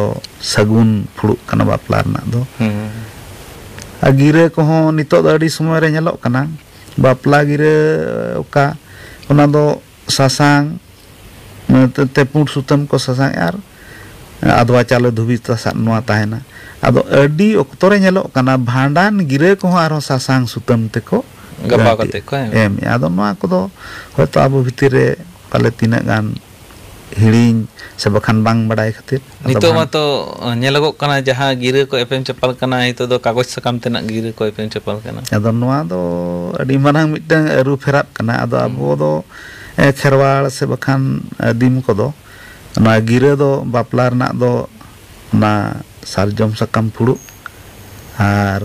ᱥᱟᱹᱜᱩᱱ ᱯᱷᱩᱲᱩᱜ ᱠᱟᱱᱟ ᱵᱟᱯᱞᱟ ᱨᱮᱱᱟᱜ ᱫᱚ᱾ ᱦᱩᱸ᱾ ᱟᱨ ᱜᱤᱨᱟᱹ ᱠᱚᱦᱚᱸ ᱱᱤᱛᱚᱜ ᱫᱚ ᱟᱹᱰᱤ ᱥᱚᱢᱚᱭ ᱨᱮ ᱧᱮᱞᱚᱜ ᱠᱟᱱᱟ, ᱵᱟᱯᱞᱟ ᱜᱤᱨᱟᱹ ᱚᱠᱟ, ᱚᱱᱟ ᱫᱚ ᱥᱟᱥᱟᱝ, ᱛᱮ, ᱛᱮ ᱯᱩᱸᱰ ᱥᱩᱛᱟᱹᱢ ᱠᱚ ᱥᱟᱥᱟᱝ ᱟᱨ ᱟᱫᱽᱣᱟ ᱪᱟᱣᱞᱮ ᱫᱷᱩᱵᱤ ᱛᱟᱥᱟᱫ ᱱᱚᱣᱟ ᱛᱟᱦᱮᱱᱟ᱾ ᱟᱫᱚ ᱟᱹᱰᱤ ᱚᱠᱛᱚ ᱨᱮ ᱧᱮᱞᱚᱜ ᱠᱟᱱᱟ, ᱵᱷᱟᱸᱰᱟᱱ ᱜᱤᱨᱟᱹ ᱠᱚᱦᱚᱸ ᱟᱨᱦᱚᱸ ᱥᱟᱥᱟᱝ ᱥᱩᱛᱟᱹᱢ ᱛᱮᱠᱚ ᱜᱟᱵᱟᱣ ᱜᱟᱹᱴᱤ ᱠᱟᱛᱮ ᱠᱚ ᱮᱢ᱾ ᱮᱢᱮᱜᱼᱟ᱾ ᱟᱫᱚ ᱱᱚᱣᱟ ᱠᱚᱫᱚ ᱦᱚᱭᱛᱳ ᱟᱵᱚ ᱵᱷᱤᱛᱤᱨ ᱨᱮ ᱯᱟᱞᱮ ᱛᱤᱱᱟᱹᱜ ᱜᱟᱱ ᱦᱤᱲᱤᱧ ᱥᱮ ᱵᱟᱠᱷᱟᱱ ᱵᱟᱝ ᱵᱟᱰᱟᱭ ᱠᱷᱟᱹᱛᱤᱨ᱾ ᱟᱫᱚ ᱱᱤᱛᱚᱜ ᱵᱷᱟᱸᱰ- ᱢᱟᱛᱚ ᱧᱮᱞᱚᱜᱚᱜ ᱠᱟᱱᱟ, ᱡᱟᱦᱟᱸ ᱜᱤᱨᱟᱹ ᱠᱚ ᱮᱯᱮᱢ ᱪᱟᱯᱟᱞ ᱠᱟᱱᱟ, ᱱᱤᱛᱚᱜ ᱫᱚ ᱠᱟᱜᱚᱡᱽ ᱥᱟᱠᱟᱢ ᱛᱮᱱᱟᱜ ᱜᱤᱨᱟᱹ ᱠᱚ ᱮᱯᱮᱢ ᱪᱟᱯᱟᱞ ᱠᱟᱱᱟ᱾ ᱟᱫᱚ ᱱᱚᱣᱟ ᱫᱚ ᱟᱹᱰᱤ ᱢᱟᱨᱟᱝ ᱢᱤᱫᱴᱟᱝ ᱟᱹᱨᱩ ᱯᱷᱮᱨᱟᱜ ᱠᱟᱱᱟ᱾ ᱟᱫᱚ ᱦᱩᱸ᱾ ᱟᱵᱚ ᱫᱚ, ᱮ, ᱠᱷᱮᱨᱣᱟᱲ ᱥᱮ ᱵᱟᱠᱷᱟᱱ ᱟᱹᱫᱤᱢ ᱠᱚᱫᱚ ᱚᱱᱟ ᱜᱤᱨᱟᱹ ᱫᱚ ᱵᱟᱯᱞᱟ ᱨᱮᱱᱟᱜ ᱫᱚ ᱚᱱᱟ ᱥᱟᱨᱡᱚᱢ ᱥᱟᱠᱟᱢ ᱯᱷᱩᱲᱩᱜ ᱟᱨ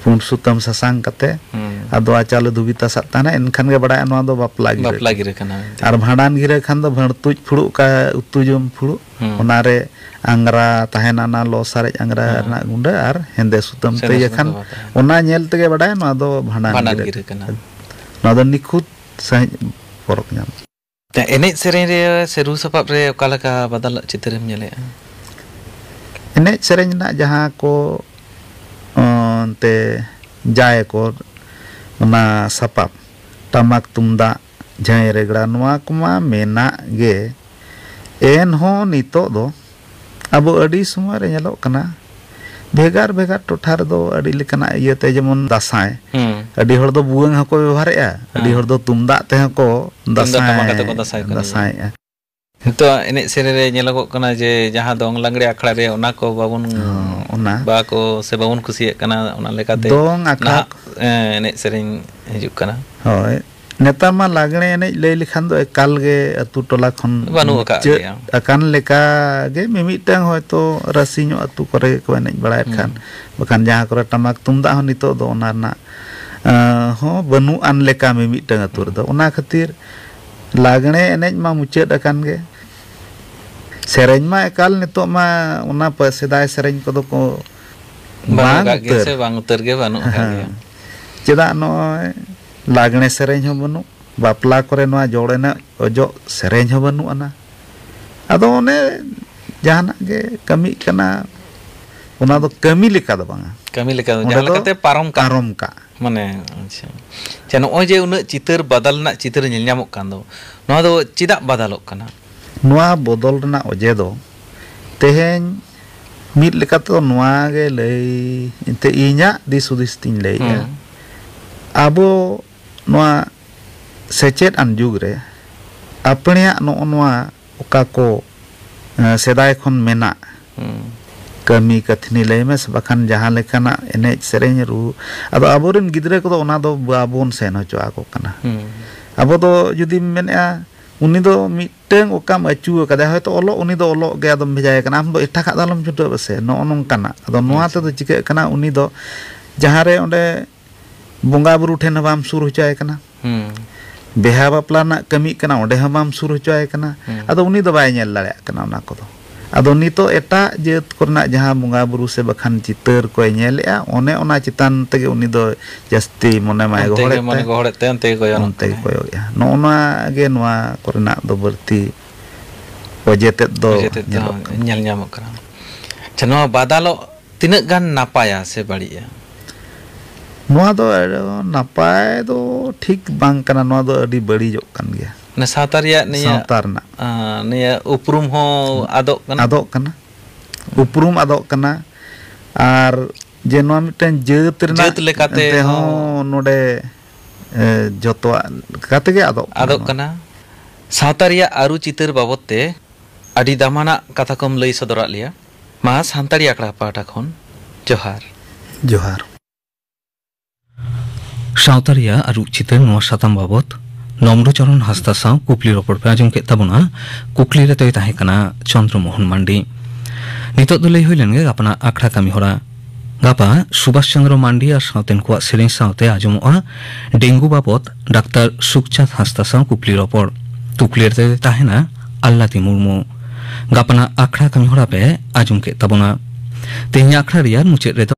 ᱯᱩᱸᱰ ᱥᱩᱛᱟᱹᱢ ᱥᱟᱥᱟᱝ ᱠᱟᱛᱮ ᱦᱩᱸ᱾ ᱟᱫᱽᱣᱟ ᱪᱟᱣᱞᱮ ᱫᱷᱩᱵᱤ ᱛᱟᱥᱟᱫ ᱛᱟᱦᱮᱱᱟ, ᱮᱱᱠᱷᱟᱱ ᱜᱮ ᱵᱟᱲᱟᱭᱟ ᱱᱚᱣᱟ ᱫᱚ ᱵᱟᱯᱞᱟ ᱜᱤᱨᱟᱹ ᱵᱟᱯᱞᱟ ᱠᱟᱱᱟ᱾ ᱜᱤᱨᱟᱹ ᱠᱟᱱᱟ ᱢᱮᱱᱛᱮ᱾ ᱟᱨ ᱵᱷᱟᱸᱰᱟᱱ ᱜᱤᱨᱟᱹ ᱠᱷᱟᱱ ᱫᱚ ᱵᱷᱟᱹᱲᱛᱩᱡ ᱯᱷᱩᱲᱩᱜ, ᱚᱠᱟ ᱩᱛᱩ ᱡᱚᱢ ᱯᱷᱩᱲᱩᱜ, ᱦᱩᱸ᱾ ᱚᱱᱟᱨᱮ ᱟᱝᱜᱽᱨᱟ ᱛᱟᱦᱮᱱᱟ, ᱚᱱᱟ ᱞᱚ ᱥᱟᱨᱮᱡ ᱟᱝᱜᱽᱨᱟ ᱦᱩᱸ᱾ ᱨᱮᱱᱟᱜ ᱜᱩᱸᱰᱟᱹ ᱟᱨ ᱦᱮᱸᱫᱮ ᱥᱩᱛᱟᱹᱢ ᱥᱮᱸᱫᱮ ᱛᱮ ᱤᱭᱟᱹ ᱥᱩᱛᱟᱹᱢ ᱠᱷᱟᱱ ᱛᱮ ᱵᱟᱵᱟ ᱛᱟᱦᱮᱱᱟ᱾ ᱚᱱᱟ ᱧᱮᱞ ᱛᱮᱜᱮ ᱵᱟᱰᱟᱭᱟ ᱱᱚᱣᱟ ᱫᱚ ᱵᱷᱟᱸᱰᱟᱱ ᱵᱷᱟᱸᱰᱟᱱ ᱜᱤᱨᱟᱹ ᱜᱤᱨᱟᱹ ᱠᱟᱱᱟ᱾ ᱠᱟᱱᱟ᱾ ᱱᱚᱣᱟ ᱫᱚ ᱱᱤᱠᱷᱩᱛ ᱥᱟᱺᱦᱤᱡ ᱯᱚᱨᱚᱠ ᱧᱟᱢ᱾ ᱮᱱᱮᱡ ᱥᱮᱨᱮᱧ ᱨᱮ ᱥᱮ ᱨᱩ ᱥᱟᱯᱟᱵ ᱨᱮ ᱚᱠᱟ ᱞᱮᱠᱟ ᱵᱟᱫᱟᱞ ᱪᱤᱛᱟᱹᱨᱮᱢ ᱧᱮᱞᱮᱜᱼᱟ? ᱮᱱᱮᱡ ᱥᱮᱨᱮᱧ ᱨᱮᱱᱟᱜ ᱡᱟᱦᱟᱸ ᱠᱚ, ᱚᱱᱛᱮ ᱡᱟᱭ ᱠᱚ, ᱚᱱᱟ ᱥᱟᱯᱟᱵ, ᱴᱟᱢᱟᱠ ᱛᱩᱢᱫᱟᱜ, ᱡᱷᱟᱹᱭ ᱨᱮᱜᱽᱲᱟ, ᱱᱚᱣᱟ ᱠᱚᱢᱟ ᱢᱮᱱᱟᱜ ᱜᱮ᱾ ᱮᱱᱦᱚᱸ ᱱᱤᱛᱚᱜ ᱫᱚ ᱟᱵᱚ ᱟᱹᱰᱤ ᱥᱚᱢᱚᱭ ᱨᱮ ᱧᱮᱞᱚᱜ ᱠᱟᱱᱟ, ᱵᱷᱮᱜᱟᱨ ᱵᱷᱮᱜᱟᱨ ᱴᱚᱴᱷᱟ ᱨᱮᱫᱚ ᱟᱹᱰᱤ ᱞᱮᱠᱟᱱᱟᱜ ᱤᱭᱟᱹᱛᱮ, ᱡᱮᱢᱚᱱ ᱫᱟᱸᱥᱟᱭ, ᱦᱩᱸ᱾ ᱟᱹᱰᱤ ᱦᱚᱲ ᱫᱚ ᱵᱷᱩᱣᱟᱹᱝ ᱦᱚᱸᱠᱚ ᱵᱮᱵᱚᱦᱟᱨᱮᱜᱼᱟ, ᱟᱹᱰᱤ ᱦᱮᱸ᱾ ᱦᱚᱲ ᱫᱚ ᱛᱩᱢᱫᱟᱜ ᱛᱮᱦᱚᱸ ᱠᱚ ᱛᱩᱢᱫᱟᱜ ᱫᱟᱸᱥᱟᱭ, ᱴᱟᱢᱟᱠ ᱟᱛᱮ ᱠᱚ ᱫᱟᱸᱥᱟᱭ ᱠᱚ ᱮᱱᱮᱡᱟ᱾ ᱫᱟᱸᱥᱟᱭᱮᱜᱼᱟ᱾ ᱱᱤᱛᱚᱜ ᱮᱱᱮᱡ ᱥᱮᱨᱮᱧ ᱨᱮ ᱧᱮᱞᱚᱜᱚᱜ ᱠᱟᱱᱟ ᱡᱮ ᱡᱟᱦᱟᱸ ᱫᱚᱝ ᱞᱟᱜᱽᱲᱮ ᱟᱠᱷᱲᱟ ᱨᱮ ᱚᱱᱟ ᱠᱚ ᱵᱟᱵᱚᱱ ᱦᱚᱸ, ᱚᱱᱟ᱾ ᱵᱟ ᱠᱚ ᱥᱮ ᱵᱟᱵᱚᱱ ᱠᱩᱥᱤᱭᱟᱜ ᱠᱟᱱᱟ, ᱚᱱᱟ ᱞᱮᱠᱟᱛᱮ ᱫᱚᱝ ᱟᱠᱷᱲᱟ ᱱᱟᱦᱟᱜ, ᱮ, ᱮᱱᱮᱡ ᱥᱮᱨᱮᱧ ᱦᱤᱡᱩᱜ ᱠᱟᱱᱟ᱾ ᱦᱳᱭ, ᱱᱮᱛᱟᱨ ᱢᱟ ᱞᱟᱜᱽᱲᱮ ᱮᱱᱮᱡ ᱞᱟᱹᱭ ᱞᱮᱠᱷᱟᱱ ᱫᱚ ᱮᱠᱟᱞ ᱜᱮ ᱟᱹᱛᱩ ᱴᱚᱞᱟ ᱠᱷᱚᱱ ᱵᱟᱹᱱᱩᱜ ᱟᱠᱟᱫ ᱢᱩᱪᱟᱹᱫ ᱜᱮᱭᱟ᱾ ᱟᱠᱟᱱ ᱞᱮᱠᱟ ᱜᱮ, ᱢᱤᱢᱤᱫᱴᱟᱝ ᱦᱚᱭᱛᱳ ᱨᱟᱥᱤ ᱧᱚᱜ ᱟᱹᱛᱩ ᱠᱚᱨᱮ ᱜᱮᱠᱚ ᱮᱱᱮᱡ ᱵᱟᱲᱟᱭᱮᱫ ᱦᱩᱸ᱾ ᱠᱷᱟᱱ, ᱵᱟᱠᱷᱟᱱ ᱡᱟᱦᱟᱸ ᱠᱚᱨᱮ ᱴᱟᱢᱟᱠ ᱛᱩᱢᱫᱟᱜ ᱦᱚᱸ ᱱᱤᱛᱚᱜ ᱫᱚ ᱚᱱᱟ ᱨᱮᱱᱟᱜ, ᱮᱸ, ᱦᱚᱸ ᱵᱟᱹᱱᱩᱜ ᱟᱱ ᱞᱮᱠᱟ ᱢᱤᱢᱤᱫᱴᱟᱝ ᱟᱹᱛᱩ ᱨᱮᱫᱚ᱾ ᱚᱱᱟ ᱠᱷᱟᱹᱛᱤᱨ ᱞᱟᱜᱽᱲᱮ ᱮᱱᱮᱡ ᱢᱟ ᱢᱩᱪᱟᱹᱫ ᱟᱠᱟᱱ ᱜᱮ᱾ ᱥᱮᱨᱮᱧ ᱢᱟ ᱮᱠᱟᱞ ᱱᱤᱛᱚᱜ ᱢᱟ ᱚᱱᱟ ᱯᱟ-, ᱥᱮᱫᱟᱭ ᱥᱮᱨᱮᱧ ᱠᱚᱫᱚ ᱠᱚ ᱵᱟᱹᱱᱩᱜ ᱵᱟᱝ ᱟᱠᱟᱫ ᱜᱮᱭᱟ ᱩᱛᱟᱹᱨ᱾ ᱥᱮ ᱵᱟᱝ ᱩᱛᱟᱹᱨ ᱜᱮ ᱵᱟᱹᱱᱩᱜ ᱟᱠᱟᱫ ᱦᱮᱸ᱾ ᱜᱮᱭᱟ᱾ ᱪᱮᱫᱟᱜ ᱱᱚᱜᱼᱚᱭ ᱞᱟᱜᱽᱲᱮ ᱥᱮᱨᱮᱧ ᱦᱚᱸ ᱵᱟᱹᱱᱩᱜ, ᱵᱟᱯᱞᱟ ᱠᱚᱨᱮ ᱱᱚᱣᱟ ᱡᱚᱲ ᱮᱱᱮᱡ ᱚᱡᱚᱜ ᱥᱮᱨᱮᱧ ᱦᱚᱸ ᱵᱟᱹᱱᱩᱜ ᱟᱱᱟ᱾ ᱟᱫᱚ ᱚᱱᱮ ᱡᱟᱦᱟᱱᱟᱜ ᱜᱮ ᱠᱟᱹᱢᱤᱜ ᱠᱟᱱᱟ, ᱚᱱᱟ ᱫᱚ ᱠᱟᱹᱢᱤ ᱞᱮᱠᱟ ᱫᱚ ᱵᱟᱝᱟ᱾ ᱠᱟᱹᱢᱤ ᱞᱮᱠᱟ ᱫᱚ, ᱚᱸᱰᱮ ᱡᱟᱦᱟᱸ ᱫᱚ ᱞᱮᱠᱟᱛᱮ ᱯᱟᱨᱚᱢ ᱠᱟᱜ᱾ ᱯᱟᱨᱚᱢ ᱠᱟᱜ᱾ ᱢᱟᱱᱮ, ᱟᱪᱪᱷᱟ᱾ ᱟᱪᱪᱷᱟ, ᱱᱚᱜᱼᱚᱭ ᱡᱮ ᱩᱱᱟᱹᱜ ᱪᱤᱛᱟᱹᱨ ᱵᱟᱫᱟᱞ ᱨᱮᱱᱟᱜ ᱪᱤᱛᱟᱹᱨ ᱧᱮᱞ ᱧᱟᱢᱚᱜ ᱠᱟᱱ ᱫᱚ, ᱱᱚᱣᱟ ᱫᱚ ᱪᱮᱫᱟᱜ ᱵᱟᱫᱟᱞᱚᱜ ᱠᱟᱱᱟ? ᱱᱚᱣᱟ ᱵᱚᱫᱚᱞ ᱨᱮᱱᱟᱜ ᱚᱡᱮ ᱫᱚ, ᱛᱮᱦᱮᱧ ᱢᱤᱫ ᱞᱮᱠᱟᱛᱮ ᱫᱚ ᱱᱚᱣᱟ ᱜᱮ ᱞᱟᱹᱭ, ᱮᱱᱛᱮ ᱤᱧᱟᱹᱜ ᱫᱤᱥ ᱦᱩᱫᱤᱥ ᱛᱤᱧ ᱞᱟᱹᱭᱮᱜᱼᱟ᱾ ᱦᱩᱸ᱾ ᱟᱵᱚ ᱱᱚᱣᱟ ᱥᱮᱪᱮᱫ ᱟᱱ ᱡᱩᱜᱽ ᱨᱮ ᱟᱯᱲᱮᱭᱟᱜ ᱱᱚᱜᱼᱚ ᱱᱚᱣᱟ ᱚᱠᱟ ᱠᱚ, ᱮᱸ, ᱥᱮᱫᱟᱭ ᱠᱷᱚᱱ ᱢᱮᱱᱟᱜ ᱦᱩᱸ᱾ ᱠᱟᱹᱢᱤ ᱠᱟᱹᱛᱷᱱᱤ ᱞᱟᱹᱭ ᱢᱮ, ᱥᱮ ᱵᱟᱠᱷᱟᱱ ᱡᱟᱦᱟᱸ ᱞᱮᱠᱟᱱᱟᱜ ᱮᱱᱮᱡ ᱥᱮᱨᱮᱧ ᱨᱩ, ᱟᱫᱚ ᱟᱵᱚᱨᱮᱱ ᱜᱤᱫᱽᱨᱟᱹ ᱠᱚᱫᱚ ᱚᱱᱟ ᱫᱚ ᱵᱟᱵᱚᱱ ᱥᱮᱱ ᱦᱚᱪᱚ ᱟᱠᱚ ᱠᱟᱱᱟ᱾ ᱦᱩᱸ᱾ ᱟᱵᱚ ᱫᱚ ᱡᱩᱫᱤᱢ ᱢᱮᱱᱮᱫᱼᱟ, ᱩᱱᱤ ᱫᱚ ᱢᱤᱫᱴᱟᱹᱝ ᱚᱠᱟᱢ ᱟᱹᱪᱩ ᱟᱠᱟᱫᱮᱭᱟ, ᱦᱚᱭᱛᱳ ᱚᱞᱚᱜ, ᱩᱱᱤ ᱫᱚ ᱚᱞᱚᱜ ᱜᱮ, ᱟᱫᱚᱢ ᱵᱷᱮᱡᱟᱭᱮ ᱠᱟᱱᱟ, ᱟᱢ ᱫᱚ ᱮᱴᱟᱜᱟᱜ ᱫᱚ ᱟᱞᱚᱢ ᱪᱷᱩᱴᱟᱹᱜ ᱯᱮᱥᱮ, ᱱᱚᱜᱼᱚ ᱱᱚᱝᱠᱟᱱᱟᱜ᱾ ᱟᱫᱚ ᱱᱚᱣᱟ ᱟᱪᱪᱷᱟ᱾ ᱛᱮᱫᱚ ᱪᱤᱠᱟᱹᱜ ᱠᱟᱱᱟ, ᱩᱱᱤ ᱫᱚ ᱡᱟᱦᱟᱸ ᱨᱮ ᱚᱸᱰᱮ ᱵᱚᱸᱜᱟ ᱵᱩᱨᱩ ᱴᱷᱮᱱ ᱦᱚᱸ ᱵᱟᱢ ᱥᱩᱨ ᱦᱚᱪᱚ ᱟᱭ ᱠᱟᱱᱟ᱾ ᱦᱩᱸ᱾ ᱵᱤᱦᱟ ᱵᱟᱯᱞᱟ ᱨᱮᱱᱟᱜ ᱠᱟᱹᱢᱤᱜ ᱠᱟᱱᱟ, ᱚᱸᱰᱮ ᱦᱚᱸ ᱵᱟᱢ ᱥᱩᱨ ᱦᱚᱪᱚ ᱟᱭ ᱠᱟᱱᱟ᱾ ᱦᱩᱸ᱾ ᱟᱫᱚ ᱩᱱᱤ ᱫᱚ ᱵᱟᱭ ᱧᱮᱞ ᱫᱟᱲᱮᱭᱟᱜ ᱠᱟᱱᱟ ᱚᱱᱟ ᱠᱚᱫᱚ᱾ ᱟᱫᱚ ᱱᱤᱛᱚᱜ ᱮᱴᱟᱜ ᱡᱟᱹᱛ ᱠᱚᱨᱮᱱᱟᱜ ᱡᱟᱦᱟᱸ ᱵᱚᱸᱜᱟ ᱵᱩᱨᱩ ᱥᱮ ᱵᱟᱠᱷᱟᱱ ᱪᱤᱛᱟᱹᱨ ᱠᱚᱭ ᱧᱮᱞᱮᱜᱼᱟ, ᱚᱱᱮ ᱚᱱᱟ ᱪᱮᱛᱟᱱ ᱛᱮᱜᱮ ᱩᱱᱤ ᱫᱚ ᱡᱟᱹᱥᱛᱤ ᱢᱚᱱᱮ ᱢᱟᱭ ᱚᱱᱛᱮ ᱜᱮ ᱜᱚᱦᱚᱲᱮᱫ ᱢᱚᱱᱮ ᱛᱟᱭ᱾ ᱜᱚᱦᱚᱲᱮᱫ ᱛᱟᱭ, ᱚᱱᱛᱮ ᱜᱮ ᱠᱚᱭᱚᱜ ᱚᱱᱛᱮ ᱜᱮ ᱠᱟᱱᱟᱭ᱾ ᱠᱚᱭᱚᱜᱮᱜᱼᱟ᱾ ᱱᱚᱜᱼᱚ ᱱᱚᱣᱟ ᱜᱮ ᱱᱚᱣᱟ ᱠᱚᱨᱮᱱᱟᱜ ᱫᱚ ᱵᱟᱹᱲᱛᱤ ᱚᱡᱮ ᱛᱮᱫ ᱫᱚ ᱚᱡᱮ ᱛᱮᱫ ᱫᱚ ᱧᱮᱞᱚᱜ ᱠᱟᱱᱟ᱾ ᱧᱮᱞ ᱧᱟᱢᱚᱜ ᱠᱟᱱᱟ᱾ ᱟᱪᱪᱷᱟ, ᱱᱚᱣᱟ ᱵᱟᱫᱟᱞᱚᱜ ᱛᱤᱱᱟᱹᱜ ᱜᱟᱱ ᱱᱟᱯᱟᱭᱟ ᱥᱮ ᱵᱟᱹᱲᱤᱡᱼᱟ? ᱱᱚᱣᱟ ᱫᱚ ᱱᱟᱯᱟᱭ ᱫᱚ ᱴᱷᱤᱠ ᱵᱟᱝ ᱠᱟᱱᱟ, ᱱᱚᱣᱟ ᱫᱚ ᱟᱹᱰᱤ ᱵᱟᱹᱲᱤᱡᱚᱜ ᱠᱟᱱ ᱜᱮᱭᱟ᱾ ᱢᱟᱱᱮ ᱥᱟᱶᱛᱟ ᱨᱮᱭᱟᱜ ᱱᱤᱭᱟᱹ, ᱥᱟᱶᱛᱟ ᱨᱮᱱᱟᱜ᱾ ᱟᱸ, ᱱᱤᱭᱟᱹ ᱩᱯᱨᱩᱢ ᱦᱚᱸ ᱟᱫᱚᱜ ᱠᱟᱱᱟ᱾ ᱟᱫᱚᱜ ᱠᱟᱱᱟ, ᱩᱯᱨᱩᱢ ᱟᱫᱚᱜ ᱠᱟᱱᱟ, ᱟᱨ ᱡᱮ ᱱᱚᱣᱟ ᱢᱤᱫᱴᱮᱱ ᱡᱟᱹᱛ ᱨᱮᱱᱟᱜ ᱡᱟᱹᱛ ᱞᱮᱠᱟᱛᱮ ᱮᱱᱛᱮ ᱦᱚᱸ ᱦᱚᱸ ᱱᱚᱰᱮ, ᱮ, ᱡᱚᱛᱚᱣᱟᱜ ᱠᱟᱛᱮ ᱜᱮ ᱟᱫᱚᱜ ᱠᱟᱱᱟ ᱟᱫᱚᱜ ᱱᱚᱣᱟ᱾ ᱠᱟᱱᱟ᱾ ᱥᱟᱶᱛᱟ ᱨᱮᱭᱟᱜ ᱟᱹᱨᱩ ᱪᱤᱛᱟᱹᱨ ᱵᱟᱵᱚᱫ ᱛᱮ ᱟᱹᱰᱤ ᱫᱟᱢᱟᱱᱟᱜ ᱠᱟᱛᱷᱟ ᱠᱚᱢ ᱞᱟᱹᱭ ᱥᱚᱫᱚᱨᱟᱜ ᱞᱮᱭᱟ᱾ ᱢᱟ ᱥᱟᱱᱛᱟᱲᱤ ᱟᱠᱷᱲᱟ ᱯᱟᱦᱴᱟ ᱠᱷᱚᱱ ᱡᱚᱦᱟᱨ᱾ ᱡᱚᱦᱟᱨ᱾ ᱥᱟᱶᱛᱟ ᱨᱮᱭᱟᱜ ᱟᱹᱨᱩ ᱪᱤᱛᱟᱹᱨ ᱱᱚᱣᱟ ᱥᱟᱛᱟᱢ ᱵᱟᱵᱚᱛ ᱱᱚᱢᱨᱩᱪᱚᱨᱚᱱ ᱦᱟᱸᱥᱫᱟ ᱥᱟᱶ ᱠᱩᱠᱞᱤ ᱨᱚᱯᱚᱲ ᱯᱮ ᱟᱸᱡᱚᱢ ᱠᱮᱫ ᱛᱟᱵᱚᱱᱟ᱾ ᱠᱩᱠᱞᱤ ᱨᱮᱫᱚᱭ ᱛᱟᱦᱮᱸ ᱠᱟᱱᱟ ᱪᱚᱱᱫᱨᱚ ᱢᱳᱦᱚᱱ ᱢᱟᱱᱰᱤ᱾ ᱱᱤᱛᱚᱜ ᱫᱚ ᱞᱟᱹᱭ ᱦᱩᱭ ᱞᱮᱱ ᱜᱮ ᱜᱟᱯᱟᱱᱟᱜ ᱟᱠᱷᱲᱟ ᱠᱟᱹᱢᱤ ᱦᱚᱨᱟ᱾ ᱜᱟᱯᱟ ᱥᱩᱵᱷᱟᱥ ᱪᱚᱱᱫᱨᱚ ᱢᱟᱱᱰᱤ ᱟᱨ ᱥᱟᱶᱛᱮᱱ ᱠᱚᱣᱟᱜ ᱥᱮᱨᱮᱧ ᱥᱟᱶᱛᱮ ᱟᱸᱡᱚᱢᱚᱜᱼᱟ ᱰᱮᱝᱜᱩ ᱵᱟᱵᱚᱛ ᱰᱟᱠᱛᱟᱨ ᱥᱩᱠᱪᱟᱸᱫᱽ ᱦᱟᱸᱥᱫᱟ ᱥᱟᱶ ᱠᱩᱠᱞᱤ ᱨᱚᱯᱚᱲ᱾ ᱠᱩᱠᱞᱤ ᱨᱮᱫᱚᱭ ᱛᱟᱦᱮᱱᱟ ᱟᱞᱞᱟᱫᱤ ᱢᱩᱨᱢᱩ᱾ ᱜᱟᱯᱟᱱᱟᱜ ᱟᱠᱷᱲᱟ ᱠᱟᱹᱢᱤ ᱦᱚᱨᱟ ᱯᱮ ᱟᱸᱡᱚᱢ ᱠᱮᱫ ᱛᱟᱵᱚᱱᱟ᱾ ᱛᱮᱦᱮᱧᱟᱜ ᱟᱠᱷᱲᱟ ᱨᱮᱭᱟᱜ ᱢᱩᱪᱟᱹᱫ ᱨᱮᱫᱚ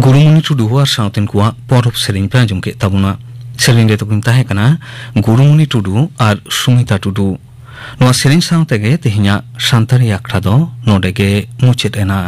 ᱜᱩᱨᱩᱢᱩᱱᱤ ᱴᱩᱰᱩ ᱟᱨ ᱥᱟᱶᱛᱮᱱ ᱠᱚᱣᱟᱜ ᱯᱚᱨᱚᱵᱽ ᱥᱮᱨᱮᱧ ᱯᱮ ᱟᱸᱡᱚᱢ ᱠᱮᱫ ᱛᱟᱵᱚᱱᱟ᱾ ᱥᱮᱨᱮᱧ ᱨᱮ ᱛᱟᱵᱚᱱ ᱛᱟᱦᱮᱸ ᱠᱟᱱᱟ ᱜᱩᱨᱩᱢᱩᱱᱤ ᱴᱩᱰᱩ ᱟᱨ ᱥᱩᱢᱤᱛᱟ ᱴᱩᱰᱩ᱾ ᱱᱚᱣᱟ ᱥᱮᱨᱮᱧ ᱥᱟᱶ ᱛᱮᱜᱮ ᱛᱮᱦᱮᱧᱟᱜ ᱥᱟᱱᱛᱟᱲᱤ ᱟᱠᱷᱲᱟ ᱫᱚ ᱱᱚᱰᱮ ᱜᱮ ᱢᱩᱪᱟᱹᱫ ᱮᱱᱟ᱾